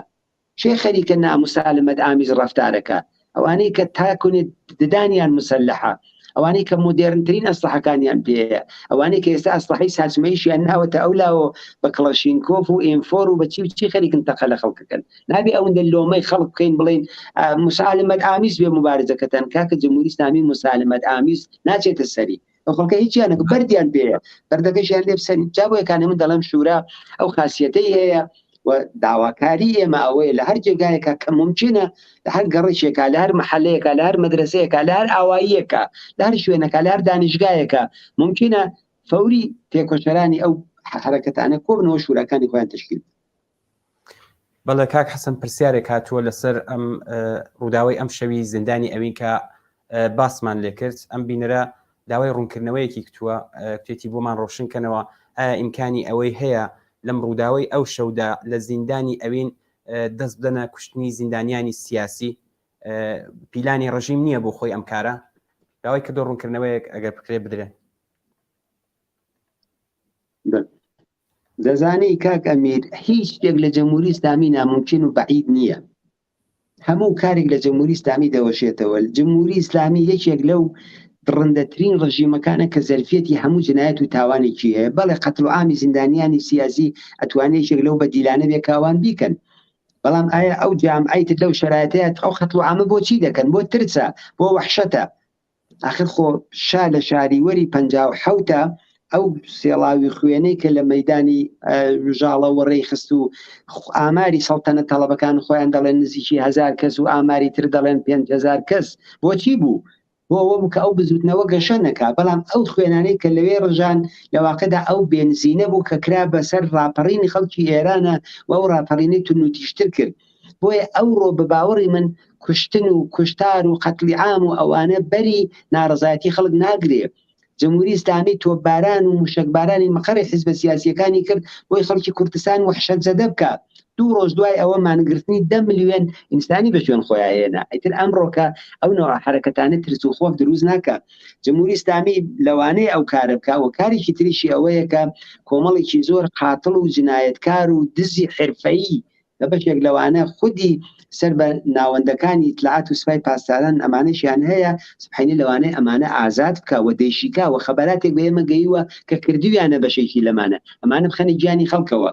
چێ خەریکە نامسالمەت ئامیز ڕفتارەکە ئەوانەی کە تاکونێ ددانیان مسلحە ئەوانەی کە مۆدێرنترین ئەسلحەکانیان پێەیە ئەوانەی کە ئێستا ئەسلحەی ساچمەیشیان ناوەتە ئەو لاوە بە کڵەشینکۆف و ئێمفۆر و بە چی و چی خەریکن تەقە لە خەڵکەکەن نابێ ئەوەندە لۆمەی خەڵک بکەین بڵین مسالمەت ئامیز بێ مبارزەکەتان کاکە جمهوری ئیسلامی مسالمەت ئامیز ناچێتە سەری ئەو خەڵکە هیچیان نەکرد بەردیان پێیە بەردەکەشیان لێ بسەنی جا بۆیە کانێ من دەڵێم شورا ئەو خاصیەتەی هەیە و داواکاری ئێمە ئەوەیە لە هەر جێگایەکە کە ممکنە لە هەر گەڕەکێکا لە هەر محلەیەکە لە هەر مەدرسەیەکە لە هەر ئاواییەکە لە هەر شوێنەکە لە هەر دانیشگایەکە ممکنە فەوری تێکۆشەرانی ئەو حرەکەتانە کۆبنەوە شوراکانی خۆیان تشکیل بەڵێ کاک حەسەن پرسیارێک هاتووە لەسەر ئەم ڕووداوی ئەم شەوی زیندانی ئەوین کە باسمان لێکرد ئەم بینەرە داوای ڕوونکردنەوەیەکی کتووە کتێتی بۆمان ڕۆشنکەنەوە ئایا ئیمکانی ئەوەی هەیە لەم ڕووداوی ئەو شەودا لە زیندانی ئەوین دەست بدەنە کوشتنی زیندانیانی سیاسی پیلانی ڕژیم نییە بۆ خۆی ئەم کارە داوای کردو ڕوونکردنەوەیەک ئەگەر بکرێ بدرێن دەزانی کاک ئەمیر هیچ شتێک لە جەمهوری ئیسلامی نامومکین و بەعید نییە. هەموو کارێک لە جەمهوری ئیسلامی دەوەشێتەوە. جمهوری ئیسلامی یەکێک لەو دڕندەترین ڕژیمەکانە کە زەرفیەتی هەموو جنایەت و تاوانێکی هەیە. بەڵێ قەتڵ و عامی زیندانیانی سیاسی ئەتوانێ یەکێک لەو بەدیلانە بێ کە ئەوان بیکەن. بەڵام ئایا ئەو جامعەی تر لەو شەرایتەیە ئەو قەتڵ و عامە بۆچی دەکەن؟ بۆ ترسە، بۆ وەحشەتە. ئاخر خۆ شا لە شاریوەری پەنجا و حەوتا ئەو سێڵاوی خوێنەی کە لە مەیدانی ژاڵە وەڕێی خست و ئاماری سەڵتەنەت تەڵەبەکان خۆیان دەڵێن نزیکی هەزار کەس و ئاماری تر دەڵێن 5000 کەس بۆچی بوو؟ بۆ ئەوە بوو کە ئەو بزوتنەوە گەشە نەکا بەڵام ئەو خوێنانەی کە لەوێ ڕژان لە واقعدا ئەو بێنزینە بوو کە کرا بەسەر ڕاپەڕینی خەڵکی ئێرانە و ئەو ڕاپەڕینەی توندوتیژتر کرد بۆیە ئەوڕۆ بە باوەڕی من کوشتن و کوشتار و قەتڵی عام و ئەوانە بەری ناڕەزایەتی خەڵک ناگرێ. جمهوری ئیسلامی تۆپباران و موشەکبارانی مقەڕی حیزبە سیاسیەکانی کرد بۆی خەڵکی کوردستان وەحشەت زەدە بکا. دوو ڕۆژ دوای ئەوە مانگرتنی دە ملیۆن ئینسانی بە شوێن خۆیا هێنا. ئیتر ئەمڕۆکە ئەو نەوعە حەرەکەتانە ترس و خۆف دروست ناکا. جمهوری ئیسلامی لەوانەیە ئەو کارە بکا و کارێکی تریشی ئەوەیە کە کۆمەڵێکی زۆر قاتڵ و جنایەتکار و دزی حرفەیی لە بەشێک لەوانە خودی سەر بە ناوەندەکانی ئیتلاعات و سپای پاسداران ئەمانەشیان هەیە، سبحەینە لەوانەیە ئەمانە ئازاد بکا و دەیشیکا و خەبەراتێک بە ئێمە گەیوە کە کردویانە بەشێکی لەمانە ئەمانە بخەنە گیانی خەڵکەوە.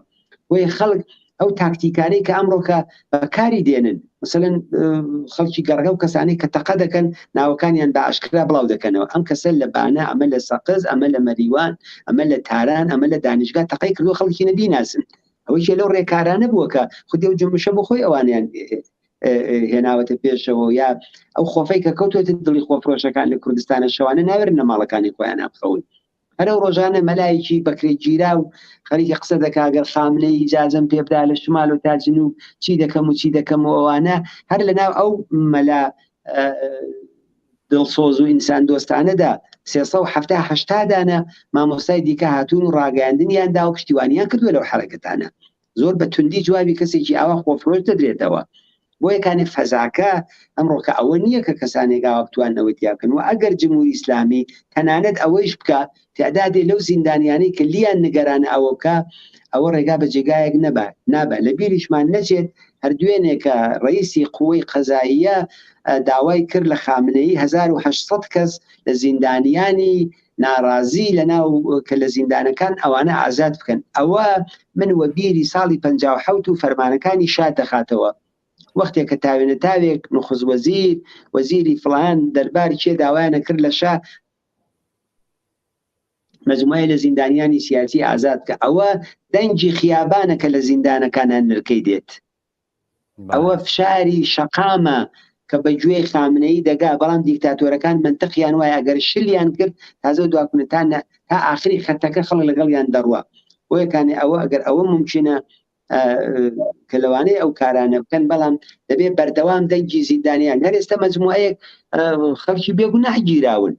بۆیە خەڵک ئەو تاکتیکانەی کە ئەمڕۆکە بەکاری دێنن مثلەن خەڵکی گەڕەکە و کەسانەی کە تەقە دەکەن ناوەکانیان بە ئاشکرا بڵاو دەکەنەوە ئەم کەسە لە بانە ئەمە لە سەقز ئەمە لە مەریوان ئەمە لە تاران ئەمە لە دانیشگا تەقەی کردووە خەڵکی نەبیناسن ئەوەی لەو ڕێکارانە بووە کە خودی ئەو جنبشە بۆ خۆی ئەوانیان هێناوەتە پێشەوە یا ئەو خۆفەی کە کەوتوێتە دڵی خۆفرۆشەکان لە کوردستانە شەوانە ناوێرن لە ماڵەکانی خۆیان بخەون هەر ئەو ڕۆژانە مەلایەکی بەکرێ گیرا و خەریکە قسە دەکا گەر خامنەی ئیجازەم پێ بدا لە شمال و تا جنوب چی دەکەم و چی دەکەم و ئەوانە هەر لەناو ئەو مەلا دڵسۆز و ئینسان دۆستانەدا 370 هەشتا دانە مامۆستای دیکە هاتوون و ڕاگەیاندنیان دا و پشتیوانیان کردووە لەو حەرەکەتانە زۆر بە توندی جوابی کەسێکی ئاوا خۆفرۆش دەدرێتەوە بۆیە کانێ فەزاکە ئەمڕۆکە ئەوە نییە کە کەسانێک ئاوا بتوانن ئەوە تیا بکەن و ئەگەر جمهوری ئیسلامی تەنانەت ئەوەیش بکا تعدادێ لەو زیندانیانەی کە لیان نگەرانە ئەوە بکا ئەوە ڕێگا بە جێگایەک نەبا نابا لە بیریشمان نەچێت هەر دوێنێ کە ڕئیسی قوەی قەزاییە داوای کرد لە خامنەیی 1800 کەس لە زیندانیانی ناڕازی لە ناو کە لە زیندانەکان ئەوانە ئازاد بکەن ئەوە من وەبیری ساڵی 57 و فەرمانەکانی شا دەخاتەوە. وەختێک کە تاوێنە تاوێک نخوست وەزیر، وەزیری فڵان، دەربار کێ داوایانە کرد لە شا مەجموعەیە لە زیندانیانی سیاسی ئازاد کە ئەوە دەنگی خیابانە کە لە زیندانەکانە نرکەی دێت. ئەوە فشاری شەقامە کە بە گوێی خامنەیی دەگا، بەڵام دیکتاتۆرەکان مەنتقیان وایە ئەگەر شلیان کرد تازە دواکونە تا تا ئاخری خەتەکە خەڵک لەگەڵیان دەڕوا. بۆیە کانێ ئەوە ئەگەر ئەوە مومکینە کە لەوانەیە ئەو کارانە بکەن بەڵام دەبێ بەردەوام دەنگی زیندانیان هەر ئێستا مەجموعەیەک خەڵکی بێگوناح گیراون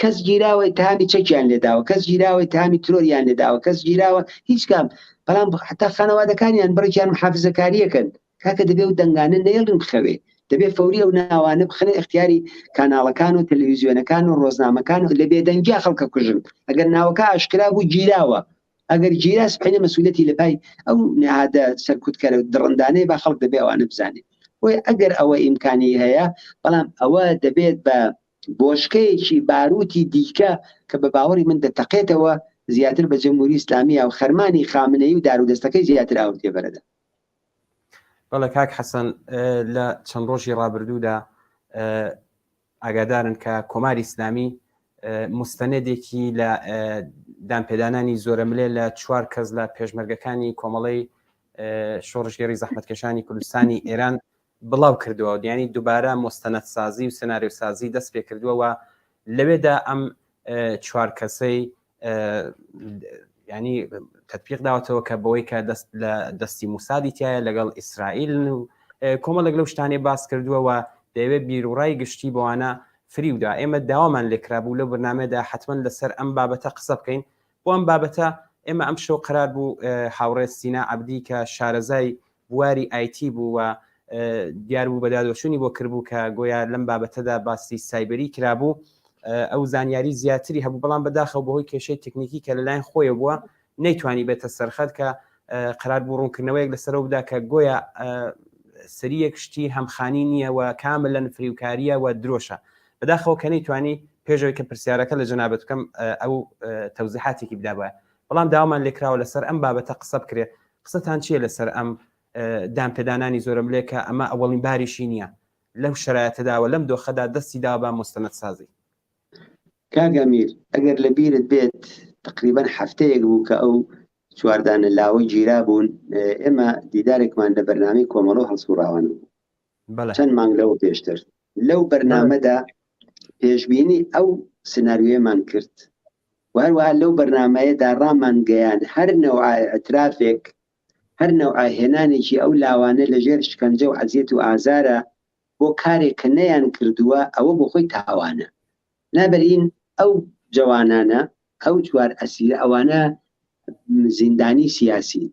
کەس گیراوە تامی چەکیان لێداوە کەس گیراوە تامی ترۆریان لێداوە کەس گیراوە هیچ کام بەڵام حتا خانەوادەکانیان بڕێکیان محافزەکاریەکەن کاکە دەبێ و دەنگانە نەیڵن بخەوێ دەبێ فەوری ئەو ناوانە بخەنە اختیاری کاناڵەکان و تەلەڤیزیۆنەکان و ڕۆزنامەکان و لە بێدەنگیا خەڵکە کوژن ئەگەر ناوەکە ئاشکرا بوو گیراوە ئەگەر گیرا سبحینە مەسئولیەتی لە پای ئەو نهادە سەرکوتکەرە و دڕندانەیە با خەڵک دەبێ ئەوانە بزانێ بۆیە ئەگەر ئەوە ئیمکانی هەیە بەڵام ئەوە دەبێت بە بۆشکەیەکی باروتی دیکە کە بە باوەڕی من دەتەقێتەوە زیاتر بە جمهوری ئیسلامیە و خەرمانی خامنەیی و دارودەستەکەی زیاتر ئاور تێبەرەدا. بەڵێ کاک حەسەن لە چەند ڕۆژی ڕابردوودا ئاگادارن کە کۆماری ئیسلامی مستەنێدێکی لە دانپێدانانی زۆرەملێ لە چوار کەس لە پێشمەرگەکانی کۆمەڵەی شۆڕشگێڕی زەحمەتکێشانی کوردستانی ئێران بڵاو کردووە دیانی دووبارە مستەنەتسازی و سناریۆسازی دەست پێ کردووە و لەوێدا ئەم چوار کەسەی ینی تەتبیق داوەتەوە کە بەوەی کە دەست لە دەستی موسادی تایە لەگەڵ ئیسرائیلن و کۆمەڵێک لەو شتانەی باس کردووە و دەیەوێت بیروڕای گشتی بەوانە فریودا ئێمە داوامان لێکرابوو لەو بەرنامەیەدا حتمما لەسەر ئەم بابەتە قسە بکەین بۆ ئەم بابەتە ئێمە ئەم شەو قرار بوو هاوڕێ سینا عەبدی کە شارەزای بواری ئایتی بوو و دیار بوو بەدادوەچوونی بۆ کردبوو کە گۆیا لەم بابەتەدا باسی سایبری کرابوو ئەو زانیاری زیاتری هەبوو بەڵام بەداخەوە بەهۆی کێشەی تەکنیکی کە لەلایەن خۆیە بووە نەیتوانی بێتە سەرخەت کە قرار بوو ڕوونکردنەوەیەک لەسەرەوە بدا کە گۆیا سریەک شتی هەمخانی نییە و کاملەن فریوکاریە و درۆشە بەداخەوە کە نەیتوانی پێشەوەی کە پرسیارەکە لە جەنابەت بکەم ئەو تەوزیحاتێکی بدابایە بەڵام داوامان لێکراوە لەسەر ئەم بابەتە قسە بکرێت قسەتان چییە لەسەر ئەم دانپێدانانی زۆرەملێ کە ئەمە ئەوەڵین باریشی نییە لەم شەرایەتەدا و لەم دۆخەدا دەستی داوە بە موستەنەدسازی؟ کاک ئەمیر ئەگەر لە بیرت بێت تەقریبەن هەفتەیەک بوو کە ئەو چواردانە لاوە گیرابوون ئێمە دیدارێکمان لە بەرنامەی کۆمەڵە و هەڵسوڕاوان بوو چەند مانگ لەوە پێشتر لەو بەرنامەدا پێشبینی ئەو سناریۆیەمان کرد و هەروەها لەو بەرنامەیەدا ڕامانگەیان هەر نەوعە ئیعترافێک، هەر نەوعە هێنانێکی ئەو لاوانە لە ژێر شکەنجە و عەزیەت و ئازارە بۆ کارێک کە نەیان کردووە ئەوە بۆ خۆی تاوانە. نابەرین ئەو جەوانانە، ئەو چوار ئەسیرە ئەوانە زیندانی سیاسین.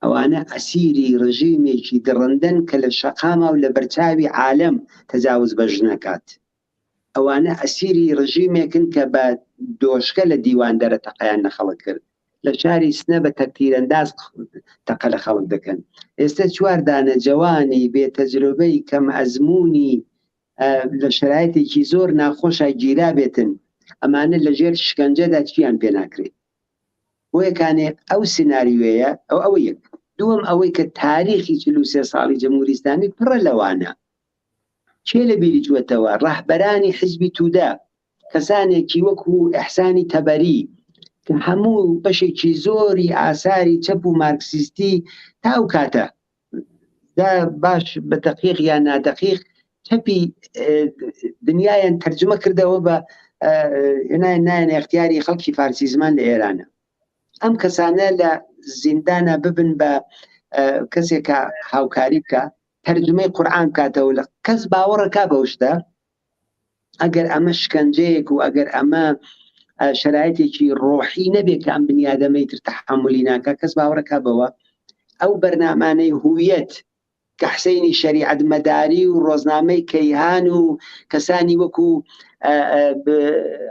ئەوانە ئەسیری ڕژیمێکی دڕندەن کە لە شەقاما و لە بەرچاوی عالەم تەجاوز بە ژن ئەکات. ئەوانە ئەسیری ڕژیمێکن کە بە دۆشکە لە دیواندەرە تەقەیان لە خەڵک کرد، لە شاری سنە بە تەکتیرەنداز تەقە لە خەڵک دەکەن. ئێستە چوار دانە جەوانی بێ تەجرۆبەی کەم ئەزموونی لە شەرایتێکی زۆر ناخۆشا گیرابێتن، ئەمانە لە ژێر شکەنجەدا چیان پێ ناکرێ؟ بۆیە کانێ ئەو سناریۆیە ئەو ئەوە یەک. دووەم ئەوەی کە تاریخی 43 ساڵی جمهوری ئیسلامی پڕە لەوانە. کێ لە بیری چووەتەوە ڕەهبەرانی حیزبی توودە کەسانێکی وەکو ئیحسانی تەبەری کە هەموو بەشێکی زۆری ئاساری چەپ و مارکسیستی تا ئەو کاتە دا باش بە دەقیق یان نادەقیق چەپی دنیایان تەرجمە کردەوە بە هێنایان نایەن اختیاری خەڵکی فارسی زمان لە ئێرانە ئەم کەسانە لە زیندانە ببن بە کەسێکە هاوکاری بکە تەرجومەی قورئان بکاتەوە لە کەس باوەڕەکا بەو شتە ئەگەر ئەمە شکەنجەیەک و ئەگەر ئەمە شرایتێکی ڕۆحی نەبێت کە ئەم بنیادەمەی تر تەحملی ناکە کەس باوەڕەکە بەوە ئەو بەرنامانەی هویەت کە حسینی شەریعەت مەداری و ڕۆزنامەی کەیهان و کەسانی وەکو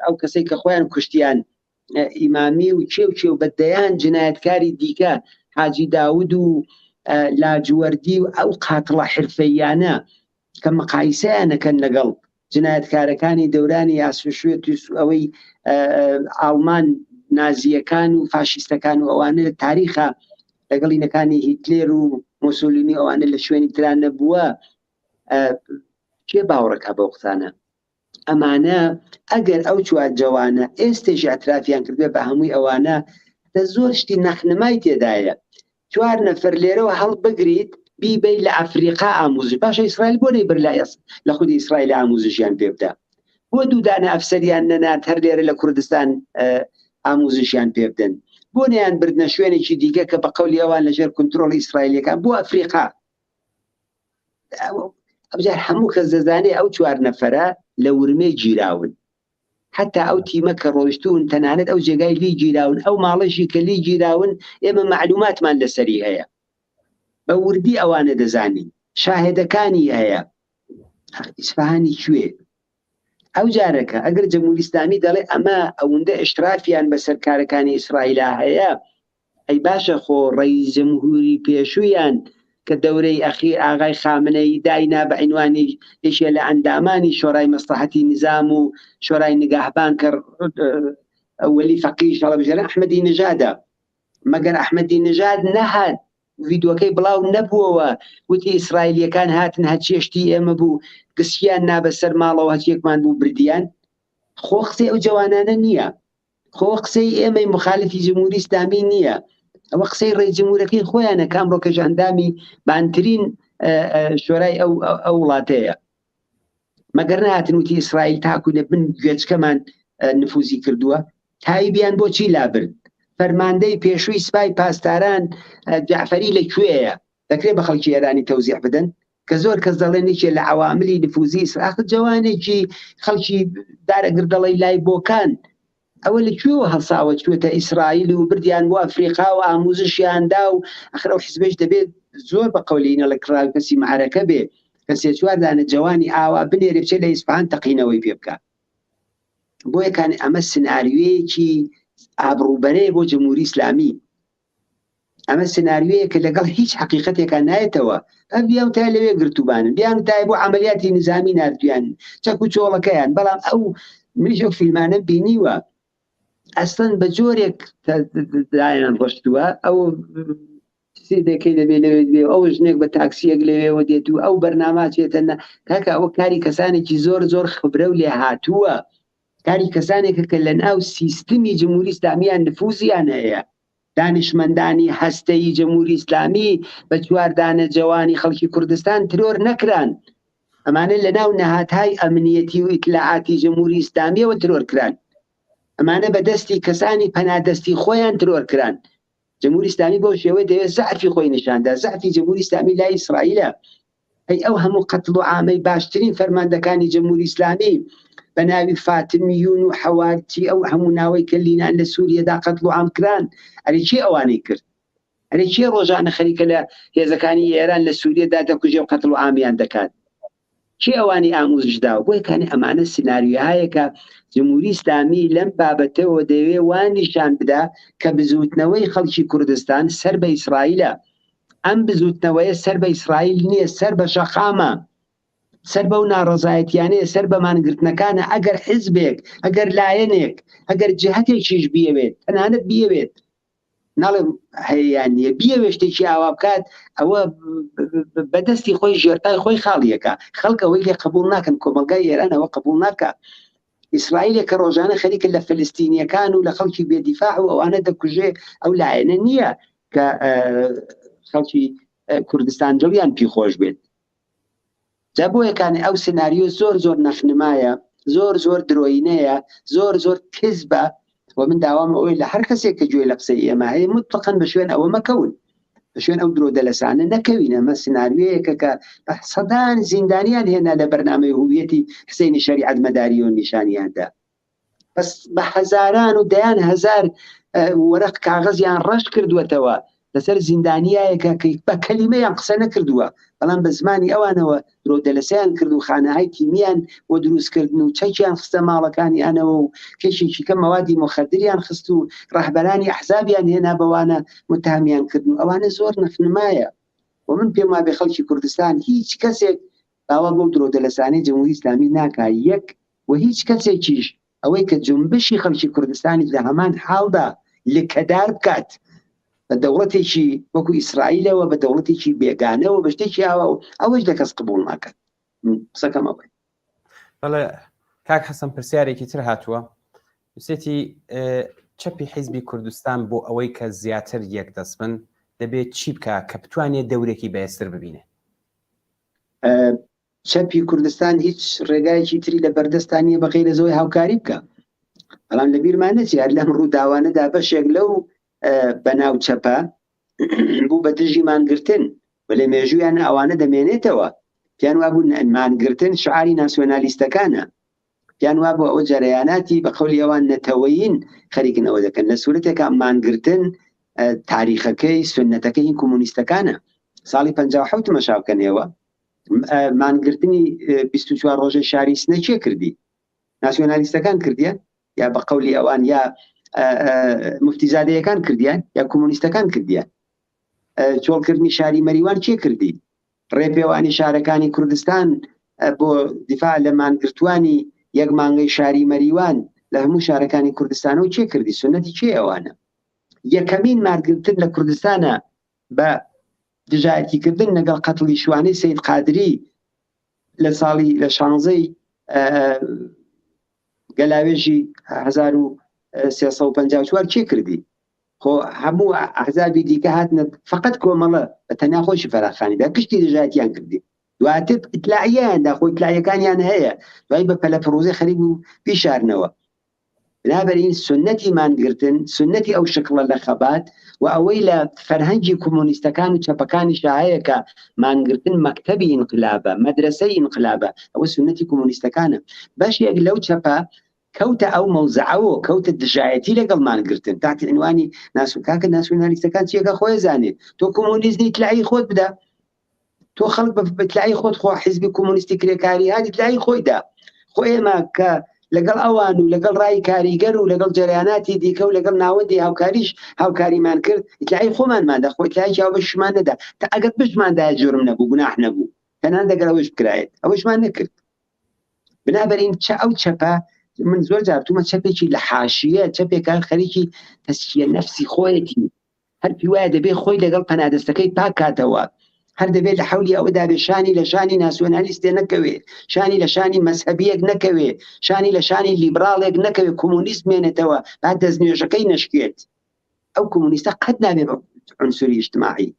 ئەو کەسەی کە خۆیان کوشتیان ئیمامی و کێ و کێ و بە دەیان جنایەتکاری دیکە حاجی داود و لاجوەردی و ئەو قاتڵە حرفەییانە کە مقایسەیان ئەکەن لەگەڵ جنایەتکارەکانی دەورانی ئاسوشوێت و ئەوەی ئاڵمان نازیەکان و فاشیستەکان و ئەوانە لە تاریخە لەگەڵینەکانی هیتلێر و مۆسۆلینی ئەوانە لە شوێنی تران نەبووە کێ باوەڕەکە بەو قسانە ئەمانە ئەگەر ئەو چوار جەوانە ئێستێش ئەترافیان کردوێ بە هەمووی ئەوانە دە زۆر شتی نەخنمای تێدایە چوار نەفەر لێرەوە هەڵبگریت بیبەی لە ئەفریقا ئاموزش باشە ئیسرائیل بۆ نەیبرد لە لە خودی ئیسرائیل ئاموزشیان پێ بدە بۆ دوو دانە ئەفسەریان نەنارد هەر لێرە لە کوردستان ئاموزشیان پێ بدەن بۆ نەیان بردنە شوێنێکی دیکە کە بە قەولی ئەوان لەژێر کنترۆڵی ئیسرائیلەکان بۆ ئەفریقا ئەوجار هەموو کەس دەزانێ ئەو چوار نەفەرە لە ورمێ گیراون حتا ئەو تیمە کە ڕۆیشتون تەنانەت ئەو جێگای لی گیراون ئەو ماڵەشی کە لی گیراون ئێمە معلوماتمان لەسەری هەیە بە وردی ئەوانە دەزانین شاهێدەکانی هەیە ئیسفهانی کوێ ئەو جارەکە ئەگەر جمهوری ئیسلامی دەڵێ ئەمە ئەوەندە ئشترافیان بەسەر کارەکانی ئیسرائیلا هەیە ئەی باشە خۆ ڕەئیس جمهوری پێشوویان کە دەورەی ئەخیر ئاغای خامنەیی داینا بە عینوانی یەکێ لە ئەندامانی شۆرای مەسڵەحەتی نیزام و شۆرای نگاهبان کە وەلی فەقیش هەڵەبژێرە ئەحمەدی نژادە مەگەر ئەحمەدی نژاد نەهات ڤیدۆکەی بڵاو نەبووەوە وتی ئیسرائیلیەکان هاتن هەرچێشتی ئێمە بوو گسکیان نا بەسەر ماڵەوە هەرچیەکمان بوو بردیان خۆ قسەی ئەو جەوانانە نییە خۆ قسەی ئێمەی مخالفی جمهوری ئیسلامی نییە ئەوە قسەی ڕێی جمهورەکەی خۆیانە کە ئەمڕۆ کەش ئەندامی بانترین شۆرای ئەو ئەو وڵاتەیە مەگەر نهاتن وتی ئیسرائیل تاکو لە بن گوێچکەمان نفوزی کردووە تایبیان بۆچی لابرد فەرماندەی پێشووی سپای پاسداران جعفەری لە کوێیە دەکرێت بە خەڵکی ئێرانی تەوزیح بدەن کە زۆر کەس دەڵێن یەکێ لە عەواملی نفوزی ئیسرائیل جوانێکی خەڵکی دارەگردەڵی لای بۆکان ئەوە لە کوێوە هەڵساوە چوێتە ئیسرائیل و بردیان بۆ ئەفریقا و ئاموزشیان دا و ئەخر ئەو حزبێش دەبێت زۆر بە قەولی نەڵێ کڕاوی کەسی معرەکە بێ کە سێ چوار دانە جوانی ئاوا بنێرێ بچێت لە ئیسفهان تەقینەوەی پێ بکا بۆیە کان ئەمە سناریۆیەکی ئابڕووبەرەیە بۆ جمهوری ئیسلامی ئەمە سناریۆیەکە لەگەڵ هیچ حەقیقەتێکا نایەتەوە ئەم بیان تای لەوێ گرتوبانن بیان تای بۆ عملیاتی نظامی ناردویان چەک و چۆڵەکەیان بەڵام ئەو منیش ئەو فیلمانە بینیوە ئەسڵەن بە جۆرێک دایان ڕشتووە ئەو سێدەکەی دەبێ لەوێ بێ ئەو ژنێک بە تاکسیەک لەوێوە دێت و ئەو بەرنامە چێتە نە کاکە ئەوە کاری کەسانێکی زۆر زۆر خبرە و لێ هاتووە کاری کەسانێکە کە لە ناو سیستمی جمهوری ئیسلامیان نفوزیان هەیە دانیشمەندانی هەستەیی جمهوری ئیسلامی بە چوار دانە جەوانی خەڵکی کوردستان ترۆر نەکران ئەمانە لە ناو نەهاتهای ئەمنیەتی و ئیتلاعاتی جمهوری ئیسلامیەوە ترۆر کران ئەمانە بە دەستی کەسانی پەنادەستی خۆیان ترۆر کران جمهوری ئیسلامی بەو شێوەیە دەوێت زەعفی خۆی نیشاندا زەعفی جمهوری ئیسلامی لای ئیسرائیلە ئەی ئەو هەموو قەتڵ و عامەی باشترین فەرماندەکانی جمهوری ئیسلامی بە ناوی فاتمیون و حەوارچی ئەو هەموو ناوەی کە لینان لە سووریەدا قەتڵ و عام کران ئەرێ کێ ئەوانەی کرد ئەرێ کێ ڕۆژانە خەریکە لە هێزەکانی ئێران لە سووریەدا دەکوژێ و قەتڵ و عامیان دەکات کێ ئەوانی ئاموزش داوە بۆیە کانی ئەمانە سناریۆهایەکە جمهوری ئیسلامی لەم بابەتەوە دەیەوێ وا نیشان بدا کە بزووتنەوەی خەڵکی کوردستان سەر بە ئیسرائیلە ئەم بزووتنەوەیە سەر بە ئیسرائیل نییە سەر بە شەقامە سەر بەو ناڕەزایەتیانەیە سەر بە مانگرتنەکانە ئەگەر حزبێک ئەگەر لایەنێک ئەگەر جهتێکیش بیەوێت تەنانەت بیەوێت ناڵێم هەیە یان نییە بیەوێ شتێکی ئاوا بکات ئەوە بەدەستی خۆی ژێرپای خۆی خاڵیەکە خەڵک ئەوەی لێ قبول ناکەن کۆمەلگای ئێران ئەوە قبول ناکە ئیسرائیلێک کە ڕۆژانە خەریکە لە فلستینیەکان و لە خەڵکی بێدیفاع و ئەوانە دەکوژێ ئەو لایەنە نییە کە خەڵکی کوردستان دڵیان پیخۆش بێت جا بۆیەکانی ئەو سناریۆ زۆر زۆر نەخنمایە زۆر زۆر درۆینەیە زۆر زۆر کزبە و من داوام ئەوەی لە هەر کەسێک کە گوێ لە قسەی ئێمە هەیە مطلقاً بە شوێن ئەوە مەکەون بە شوێن ئەو درۆ دەلەسانە نەکەوین ئەمە سناریۆیەکە کە بە سەدان زیندانیان هێنا لە بەرنامەی هویەتی حسێنی شەریعەت مەداریۆ نیشانیاندا بەس بە هەزاران و دەیان هەزار وەرەق کاغەزیان ڕەش کردووەتەوە لەسەر زیندانیایەکە کە بە کەلیمەیان قسە نەکردووە بەڵام بە زمانی ئەوانەوە درۆ دەلەسەیان کرد و خانەهای تیمیان بۆ دروستکردن و چەکیان خستە ماڵەکانیانەوە و کەشێکی کە مەوادی مخدریان خست و ڕەهبەرانی ئەحزابیان هێنا بەوانە متهمیان کردن و ئەوانە زۆر نەخنمایە و من پێم وابێ خەڵکی کوردستان هیچ کەسێک باوەڕ بەو درۆ دەلەسانەی جمهوری ئیسلامی ناکا یەک و هیچ کەسێکیش ئەوەی کە جونبشی خەڵکی کوردستانیش لە هەمان حاڵدا لکەدار بکات. بە دەوڵەتێکی وەکو ئیسرائیلەوە بە دەوڵەتێکی بێگانەوە بە شتێکی ئاوا و ئەوەش لە کەس قبوڵ ناکات قسەکەم ئەوەیە. بەڵێ کاک حەسەن پرسیارێکی تر هاتووە نووسێتی چەپی حیزبی کوردستان بۆ ئەوەی کە زیاتر یەک دەست بن دەبێت چی بکە کە بتوانێت دەورێکی بەهێزتر ببینێ؟ چەپی کوردستان هیچ ڕێگایەکی تری لە بەردەستان نییە بە غەیرە زەوەی هاوکاری بکە بەڵام لە بیرمان نەچێ هەر لەم ڕووداوانەدا بەشێک لەو بەناو چەپە بوو بە دژی مانگرتن و لە مێژوویان ئەوانە دەمێنێتەوە پیان وابوو مانگرتن شعاری ناسیۆنالیستەکانە پیان وابوو ئەوە جەرەیاناتی بە قەولی ئەوان نەتەوەیین خەریکن ئەوە دەکەن لە سوورەتێکا مانگرتن تاریخەکەی سنەتەکەی هین کۆمۆنیستەکانە ساڵی 57 مەشا بکەن ئێوە مانگرتنی 24 ڕۆژەی شاری سنە کێ کردی ناسیۆنالیستەکان کردیان یا بە قەولی ئەوان یا مفتیزادەیەکان کردیان یا کۆمۆنیستەکان کردیان چۆڵکردنی شاری مەریوان کێ کردی ڕێپێوانی شارەکانی کوردستان بۆ دیفاع لە مانگرتوانی یەک مانگەی شاری مەریوان لە هەموو شارەکانی کوردستانەوە کێ کردی سنەتی کێ ئەوانە یەکەمین مانگرتن لە کوردستانە بە دژایەتیکردن لەگەڵ قەتڵی شوانەی سید قادری لە ساڵی لە شانزەی گەلاوێژی 1354 کێ کردی خۆ هەموو ئەحزابی دیکە هاتنە فقط کۆمەڵە بە تەنیا خۆشی فەراخانیدا گشتی دژایەتیان کردی دواتر ئیتلاعیان دا خۆ ئیتلاعیەکانیان هەیە دوای بە پەلە پڕوزێ خەریک بوو بیشارنەوە بنابراین سوننەتی مانگرتن، سوننەتی ئەو شکڵە لە خەبات و ئەوەی لە فەرهەنگی کۆمۆنیستەکان و چەپەکانیشدا هەیە کە مانگرتن مەکتەبی ئینقلابە، مەدرەسەی ئینقلابە، ئەوە سوننەتی کۆمۆنیستەکانە. بەشێک لەو چەپە کەوتە ئەو مەوزعەوە، کەوتە دژایەتی لەگەڵ مانگرتن تاتی عنوانی ناسو کاکە ناسیۆنالیستەکان چیەکە خۆی زانێ تۆ کۆمۆنیست نیت لای خۆت بدە تۆ خەڵک بە ئیتلاعی خۆت خۆ حیزبی کۆمۆنیستی کرێکاری هات ئیتلاعی خۆی دا خۆ ئێمە کە لەگەڵ ئەوان و لەگەڵ ڕای کاریگەر و لەگەڵ جەریاناتی دیکە و لەگەڵ ناوەندی هاوکاریش هاوکاریمان کرد ئیتلاعی خۆمانماندا خۆ ئیتلاعی هاوبەشمان نەدا تا ئەگەر بشماندا جرم نەبوو گوناح نەبوو تەنان دەگەر ئەوەش بکرایەت ئەوەشمان نەکرد بنابەرین چە ئەو چەپە من زۆر جار تومە چەپێکی لە حاشیە چەپێکان خەریکی تەسکیە نەفسی خۆیەتی هەر پێی وایە دەبێ خۆی لەگەڵ پەنادەستەکەی پاک کاتەوە، هەر دەبێ لە حەولی ئەوەدا بێ شانی لە شانی ناسیۆنالیستێ نەکەوێ، شانی لە شانی مەزهەبییەک نەکەوێ، شانی لە شانی لیبراڵێک نەکەوێ، کۆمۆنیست بمێنێتەوە با دەستنوێژەکەی نەشکێت. ئەو کۆمۆنیستە قەت نابێ بە عونسوری ئیجتماعی.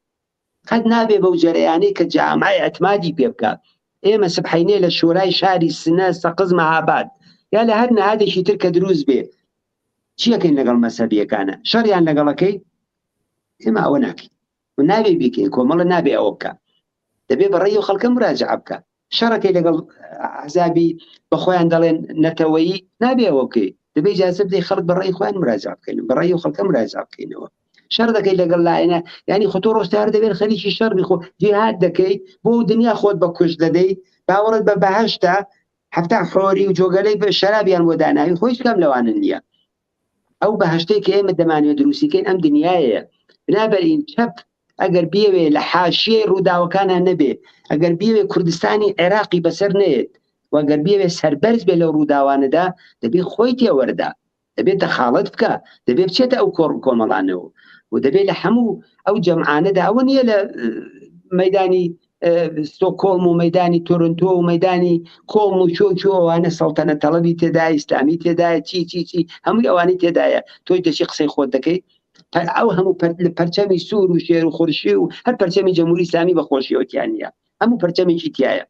قەت نابێ بەو جەرەیانەی کە جامعە ئیعتمادی پێ بکا. ئێمە سبحەینێ لە شۆرای شاری سنە، سەقز، مەهاباد یا لە هەر نەهادێکی تر کە دروست بێ، چی ئەکەین لەگەڵ مەزهەبیەکانە شەڕیان لەگەڵەکەی ئێمە ئەوە ناکەین و نابێ بیکەین کۆمەڵە نابێ ئەوە بکە دەبێ بەڕێی و خەڵکە مراجعە بکە شەڕەکەی لەگەڵ عزابی بە خۆیان دەڵێن نەتەوەیی نابێ ئەوە بکەی دەبێ ئیجازە بدەی خەڵک بەڕێی خۆیان مراجعە بکەین بەڕێی و خەڵکە مراجعە بکەینەوە شەڕ دەکەی لەگەڵ لایەنە ینی خۆ تۆ ڕۆژتار دەبێت خەریکی شەڕ بخۆ جیهاد دەکەی بۆ دنیا خۆت بە کوشت دەدەی باوەڕت بە بەهشتە حەفتا حۆری و جۆگەلەی بە شەرابیان بۆ داناوی خۆ هیچ کام لەوانە نییە ئەو بەهشتەی کە ئێمە دەمانوێت دروستیکەین ئەم دنیایەیە بنابەرین چەپ ئەگەر بیەوێ لە حاشیەی ڕووداوەکانە نەبێ ئەگەر بیەوێ کوردستانی عێراقی بەسەر نەیەت و ئەگەر بیەوێ سەربەرز بێ لەو ڕووداوانەدا دەبێ خۆی تێوەردا دەبێت دەخاڵەت بکە دەبێت بچێتە ئەو کۆڕ و کۆمەڵانەوە و دەبێت لە هەموو ئەو جەمعانەدا ئەوە نییە لە مەدانی ستۆکۆڵم و مەدانی تۆرنتۆ و مەدانی کۆڵم و چۆ چۆ ئەوانە سەڵتەنە تەڵەبی تێدا ئیسلامی تێدایە چی چی چی هەمووی ئەوانەی تێدایە تۆی دەچی قسەی خۆت دەکەی ئەو هەموو پەرچەمی سوور و شێر و خورشی و هەر پەرچەمی جەمهوری ئیسلامی بە خۆشیەوە تیانە هەموو پەرچەمێکی تایە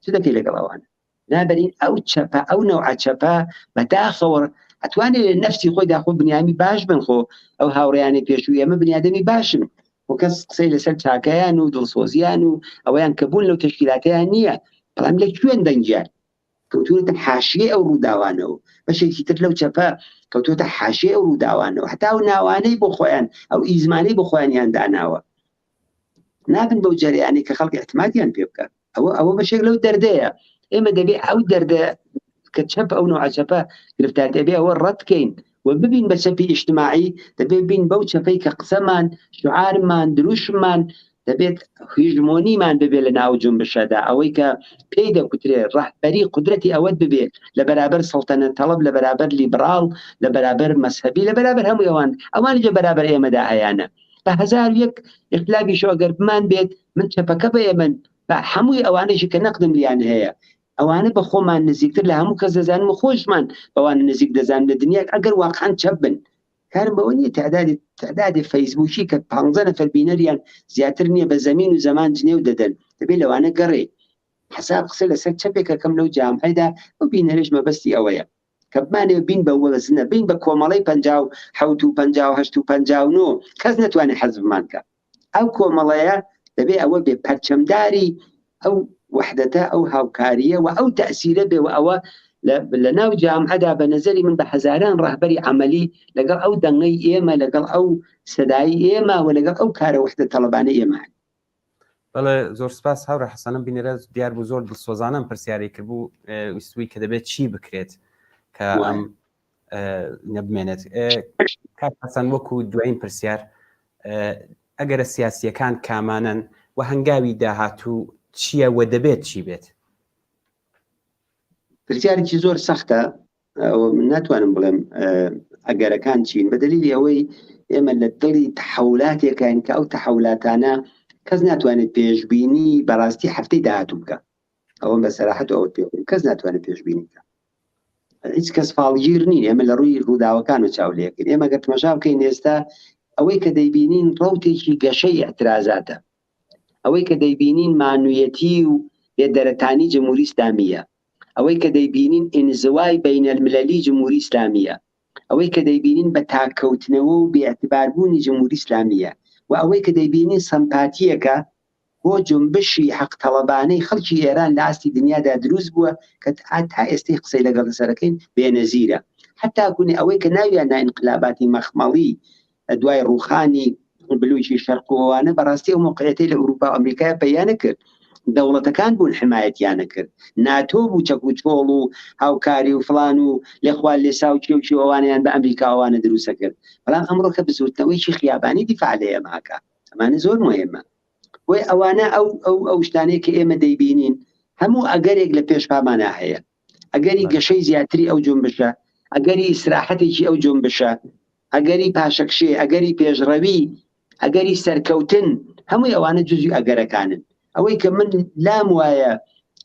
چ دەکەی لەگەڵ ئەوانە نابەرین ئەو چەپە ئەو نەوعە چەپە بەداخەوە ئەتوانێت لە نەفسی خۆی داخۆ بنیامی باش بن خۆ ئەو هاوڕیانەی پێشوو ئێمە بنیادەمی باشن و کەس قسەی لەسەر چاکەیان و دڵسۆزیان و ئەوەیان کە بوون لەو تەشکیلاتیان نییە بەڵام لە کوێن دەنگیان کەوتوونەتە حاشیەی ئەو ڕووداوانەوە بەشێکی تر لەو چەپە کەوتووەتە حاشیەی ئەو ڕووداوانەوە هەتا ئەو ناوانەی بۆ خۆیان ئەو ئیزمانەی بۆ خۆیانیان داناوە نابن بەو جەریانەی کە خەڵک اعتمادیان پێ بکە ئەوە ئەوە بەشێک لەو دەردەیە ئێمە دەبێ ئەو دەردە کە چەپ ئەو نوعە چەپە گرفتار دەبێ ئەوە ڕەتکەین و ببین بە چەپی ئیجتماعی دەبێ بین بەو چەپەی کە قسەمان شعارمان دروشممان دەبێت هیژمۆنیمان ببێ لە ناو جونبشەدا ئەوەی کە پێی دەکوترێ ڕەهبەری قودرەتی ئەوەت ببێ لە بەرابەر سەڵتەنەت تەڵەب لە بەرابەر لیبراڵ لە بەرابەر مەزهەبی لە بەرابەر هەموو ئەوان ئەوانیش لە بەرابەر ئێمەدا هەیانە. بە 1001 ئیختلافیشەوە گەر بمان بێت من چەپەکە بە ئێمە بە هەمووی ئەوانەشی کە نەقدم لیان هەیە ئەوانە بە خۆمان نزیکتر لە هەموو کەس دەزانم و خۆشمان بەوانە نزیک دەزانم لە دنیا ئەگەر واقعا چەپ بن کارم بەوە نییە تعدادی تعدادی فەیسبووکی کە 15 نەفەر بینەریان زیاتر نییە بە زەمین و زەمان جنێو دەدەن دەبێت لەوانە گەڕێ حساب قسە لەسەر چەپێکەکەم لەو جامعەدا ئەو بینەرێش مەبەستی ئەوەیە کە بمانەوێ بین بە وەزنە بین بە کۆمەڵەی 57 و 58 و 59 کەس نەتوانێت حەزبمان کە ئەو کۆمەڵەیە دەبێ ئەوە بێ پەرچەمداری ئەو وحدەتە ئەو هاوکاریە و ئەو تەسیرە بێ و ئەوە لە ناو جامعەدا بە نظری من بە هەزاران ڕەهبەری عملی لەگەڵ ئەو دەنگەی ئێمە لەگەڵ ئەو سەدایی ئێمە و لەگەڵ ئەو کارە وحدە تەڵەبانە ئێمە هەن. بەڵێ زۆر سپاس هاوڕێ حەسەنم بینەرە دیار بوو زۆر دڵسۆزانم پرسیاری کردبوو ویستوی کە دەبێت چی بکرێت کە ئەم نەبمێنێت کاک حەسەن وەکو دوایین پرسیار ئەگەرە سیاسیەکان کامانن و هەنگاوی داهاتوو چییە و دەبێت چی بێت؟ پرسیارێکی زۆر سەختە من ناتوانم بڵێم ئەگەرەکان چین بە دلیلی ئەوەی ئێمە لە دڵی تەحولاتێکین کە ئەو تەحولاتانە کەس ناتوانێت پێشبینی بەڕاستی هەفتەی داهاتوو بکە ئەوە بە سەراحەت ئەوە پێ کەس ناتوانێت پێشبینی بکە هیچ کەس فاڵگیر نین ئێمە لە ڕووی ڕووداوەکان و چاو لێکرد ئێمە گەر تمەشا بکەین ئێستا ئەوەی کە دەیبینین ڕوتێکی گەشەی اعترازاتە ئەوەی کە دەیبینین مانویەتی و بێدەرەتانی جمهوری ئیسلامیە ئەوەی کە دەیبینین ئینزوای بەینەلملەلی جمهوری ئیسلامیە ئەوەی کە دەیبینین بە تاککەوتنەوە و بێعتباربوونی جمهوری ئیسلامیە و ئەوەی کە دەیبینین سەمپاتیەکە بۆ جونبشی حەق تەڵەبانەی خەڵکی ئێران لە ئاستی دنیادا دروست بووە کە تا ئێستەی قسەی لەگەڵ لەسەرەکەین بێنەزیرە حتا کونی ئەوەی کە ناویان نا ئینقلاباتی مەخمەڵی دوای ڕوخانی بلوکی شەرق و ئەوانە بەڕاستی ئەو مۆقعیەتەی لە ئەوروپا و ئەمریکای پەیا نەکرد دەوڵەتەکان بوون حمایەتیانە کرد ناتۆ بوو چەک و چۆڵ و هاوکاری و فلان و لێخوا لێسا و کێو کێو ئەوانیان بە ئەمریکا ئەوانە دروستە کرد بەڵام ئەمڕۆ کە بزوتنەوەیکی خیابانی دیفاع لە ئێماکە ئەمانە زۆر مهمە بۆی ئەوانە ئەو ئەو ئەو شتانەی کە ئێمە دەیبینین هەموو ئەگەرێک لە پێش پامانە هەیە ئەگەری گەشەی زیاتری ئەو جونبشە ئەگەری ئیسراحەتێکی ئەو جونبشە ئەگەری پاشەکشێ ئەگەری پێشڕەوی ئەگەری سەرکەوتن هەمووی ئەوانە جزوی ئەگەرەکانن ئەوەی کە من لام وایە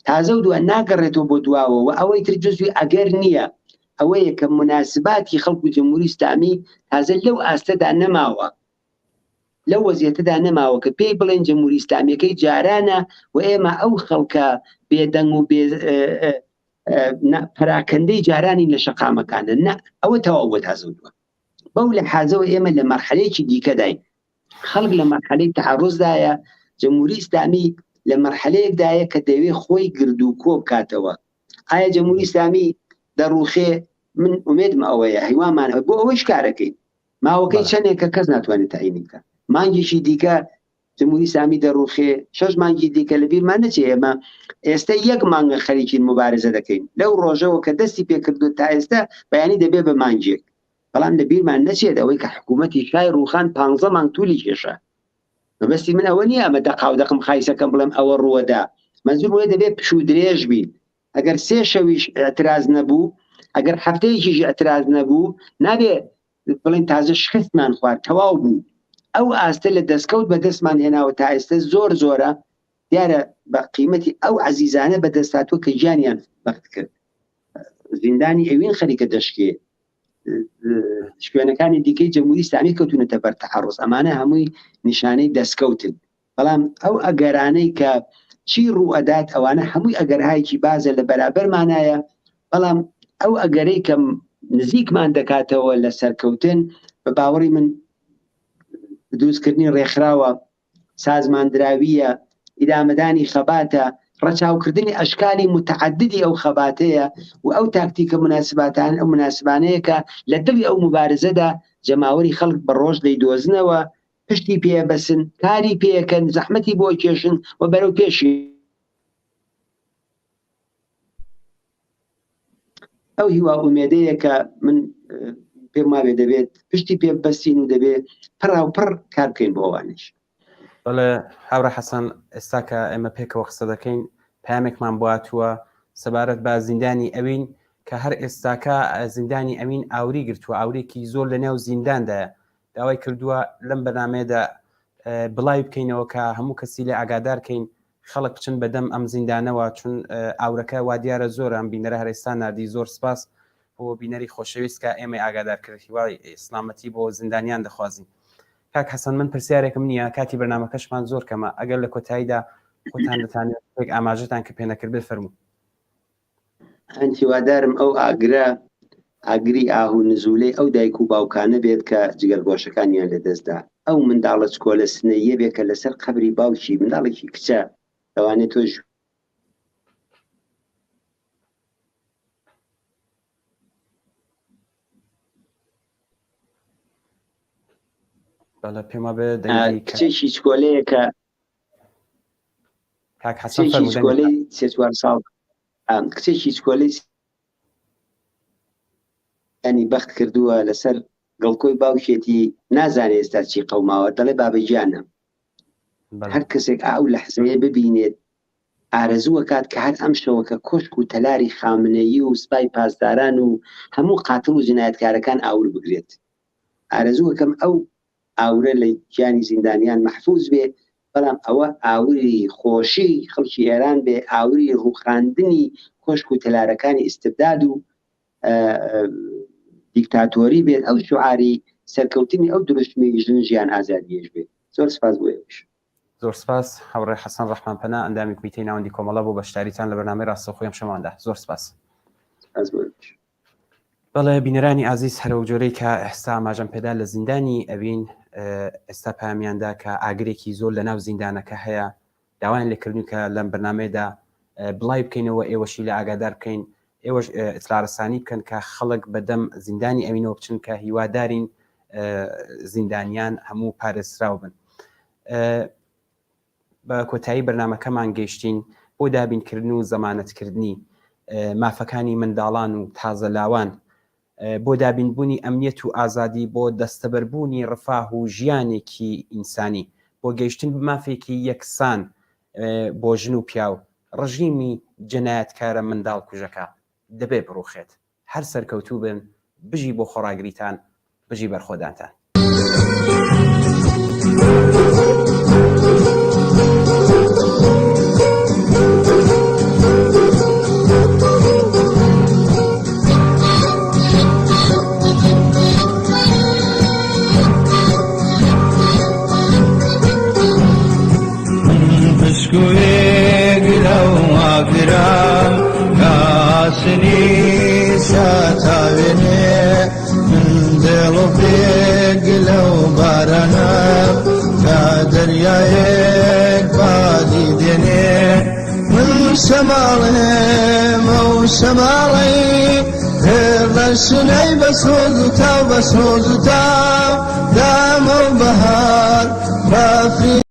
تازە و دووە ناگەڕێتەوە بۆ دواوە و ئەوەی تر جزوی ئەگەر نییە ئەوەیە کە مناسباتی خەڵک و جمهوری ئیسلامی تازە لەو ئاستەدا نەماوە لەو وەزیەتەدا نەماوە کە پێی بڵێن جمهوری ئیسلامیەکەی جارانە و ئێمە ئەو خەڵکە بێدەنگ و بێ پەراکەندەی جارانی لە شەقامەکانە نە ئەوە تەواو بۆ تازە دووە بەو لە حازەوە ئێمە لە مەرحەلەیەکی دیکەداین خەڵک لە مەرحەلەی تعرضدایە جمهوری ئیسلامی لە مەرحەلەیەکدایە کە دەوێ خۆی گرد و کۆ بکاتەوە ئایا جمهوری ئیسلامی دەڕوخێ من ئومێدم ئەوەیە هیوامان بۆ ئەوەیش کارەکەین ماوەکەی چەندێکە کەس ناتوانێت تەعینی بکە مانگێکی دیکە جمهوری ئیسلامی دەڕوخێ شەش مانگی دیکە لە بیرمان نەچێ ئێمە ئێستا یەک مانگە خەریکین مبارزە دەکەین لەو ڕۆژەوە کە دەستی پێکردو تا ئێستا بەیانی دەبێ بە مانگێک بەڵام لە بیرمان نەچێت ئەوەی کە حکوومەتی شای ڕوخان پ مانگ تولی کێشە مەبەستی من ئەوە نییە ئەمە دەقاو دەقم خایسەکەم بڵێم ئەوە ڕووەدا مەنزور بۆیە دەبێت پشوو درێژ بین ئەگەر سێ شەویش ئیعتراز نەبوو، ئەگەر هەفتەیەکیش ئیعتراز نەبوو، نابێ بڵێن تازە شکستمان خوارد، تەواو بوو. ئەو ئاستە لە دەستکەوت بەدەستمان هێناوە تا ئێستە زۆر زۆرە، دیارە بە قیمەتی ئەو عەزیزانە بەدەست هاتووە کە گیانیان بەخت کرد. زیندانی ئەوین خەریکە دەشکێ، شوێنەکانی دیکەی جمهوری ئیسلامی کەوتونەتە بەر تەعەڕوز، ئەمانە هەمووی نیشانەی دەستکەوتن. بەڵام ئەو ئەگەرانەی کە چی ڕوو ئەدات ئەوانە هەمووی ئەگەرهایکی بازە لە بەرابەرمانایە بەڵام ئەو ئەگەرەی کە نزیکمان دەکاتەوە لە سەرکەوتن بە باوەڕی من دروستکردنی ڕێکخراوە سازماندراویە ئیدامەدانی خەباتە ڕەچاوکردنی ئەشکالی متعددی ئەو خەباتەیە و ئەو تاکتیکە مناسباتان ئەو مناسبانەیە کە لە دڵی ئەو مبارزەدا جەماوەری خەڵک بە ڕۆژ دەیدۆزنەوە پشتی پێ بەسن، کاری پێکەن، زەحمەتی بۆ کێشن و بەرەو پێشی. ئەو هیوا ئومێدەیە کە من پێم وابێ دەبێت پشتی پێ بەستین و دەبێت پڕاوپڕ کار بکەین بۆ ئەوانیش. بەڵێ هاوڕێ حەسەن، ئێستا کە ئێمە پێکەوە قسە دەکەین پەیامێکمان بۆ هاتووە سەبارەت بە زیندانی ئەوین کە هەر ئێستاکە زیندانی ئەوین ئاوری گرتووە، ئاورێکی زۆر لەنێو زینداندایە، داوای کردووە لەم بەرنامەیەدا. بڵاوی بکەینەوە کە هەموو کەسی لێ ئاگادار کەین خەڵک بچن بەدەم ئەم زیندانەوە چون ئاورەکە وادیارە زۆرە ئەم بینەرە هەرێستا ناردی زۆر سپاس بۆ بینەری خۆشەویست کە ئێمەی ئاگادار کرد هیوای سلامەتی بۆ زیندانیان دەخوازین کاک حەسەن من پرسیارێکم نییە کاتی بەرنامەکەشمان زۆر کەمە ئەگەر لە کۆتاییدا خۆتان دەتانێت ئاماژەتان کە پێ نەکرد بفەرموو من هیوادارم ئەو ئاگرە ئاگری ئاه و نزولەی ئەو دایک و باوکانە بێت کە جگەرگۆشەکانیان لەدەستدا ئەو منداڵە چکۆلە سنەییە بێ کە لەسەر قەبری باوکی منداڵێکی کچە لەوانەیە تۆش بەڵێ پێم وابێ دەنگی کچێکی چکۆلەیە کە کاک حەسەن کچێکی فەرموو دەنگت چکۆلەی سێ چوار ساڵ کچێکی چکۆلەی ینی بەخت کردووە لەسەر گڵکۆی باوکێتی نازانێ ئێستا چی قەوماوە دەڵێ بابە گیانە بەڵێ. هەر کەسێک ئەو لەحزەیە ببینێت ئارەزوو ئەکات کە هەر ئەم شەوە کە کۆشک و تەلاری خامنەیی و سپای پاسداران و هەموو قاتڵ و جنایەتکارەکان ئاور بگرێت ئارەزوو ئەکەم ئەو ئاورە لە گیانی زیندانیان مەحفوز بێ، بەڵام ئەوە ئاوری خۆشی خەڵکی ئێران بێ، ئاوری ڕووخاندنی کۆشک و تەلارەکانی ئیستبداد و دیکتاتۆری بێت، ئەو شوعاری سەرکەوتنی ئەو دروشمی ژن ژیان ئازادییەش بێت. زۆر سپاس بۆ ئێوەش. زۆر سپاس هاوڕێ حەسەن ڕەحمان پەنا ئەندامی کومیتەی ناوەندی کۆمەڵە بۆ بەشداریتان لە بەرنامەی ڕاستەوخۆی ئەمشەوماندا. زۆر سپاس. سپاس بۆ ئێوەش. بەڵێ بینەرانی ئازیز هەرەو جۆرەی کە ئێستا ئاماژەم پێدا لە زیندانی ئەوین ئێستا پامیاندا کە ئاگرێکی زۆر لە ناو زیندانەکە هەیە داوایان لێکردن کە لەم بەرنمەیەدا بڵای بکەینەوە ئێوەشی لە ئاگادار بکەین ئێوەش ئیتلارەسانی بکەن کە خەڵک بەدەم زیندانی ئەوینەوە بچن کە هیوادارین زیندانیان هەموو پارێزراو بن. بە کۆتایی بەرنامەکەمان گەیشتین بۆ دابینکردن و زەمانەتکردنی مافەکانی منداڵان و تازە لاوان بۆ دابینبوونی ئەمنیەت و ئازادی بۆ دەستەبەربوونی ڕفاه و ژیانێکی ئینسانی بۆ گەیشتن بە مافێکی یەکسان بۆ ژن و پیاو ڕژیمی جەنایەتکارە منداڵ کوژەکە دەبێ بڕوخێت. هەر سەرکەوتوو بن بژی بۆ خۆڕاگریتان بژی بەرخۆدانتان. سنەی بە سۆز و تاو بە سۆز و تاو دامە و بەهار بافری.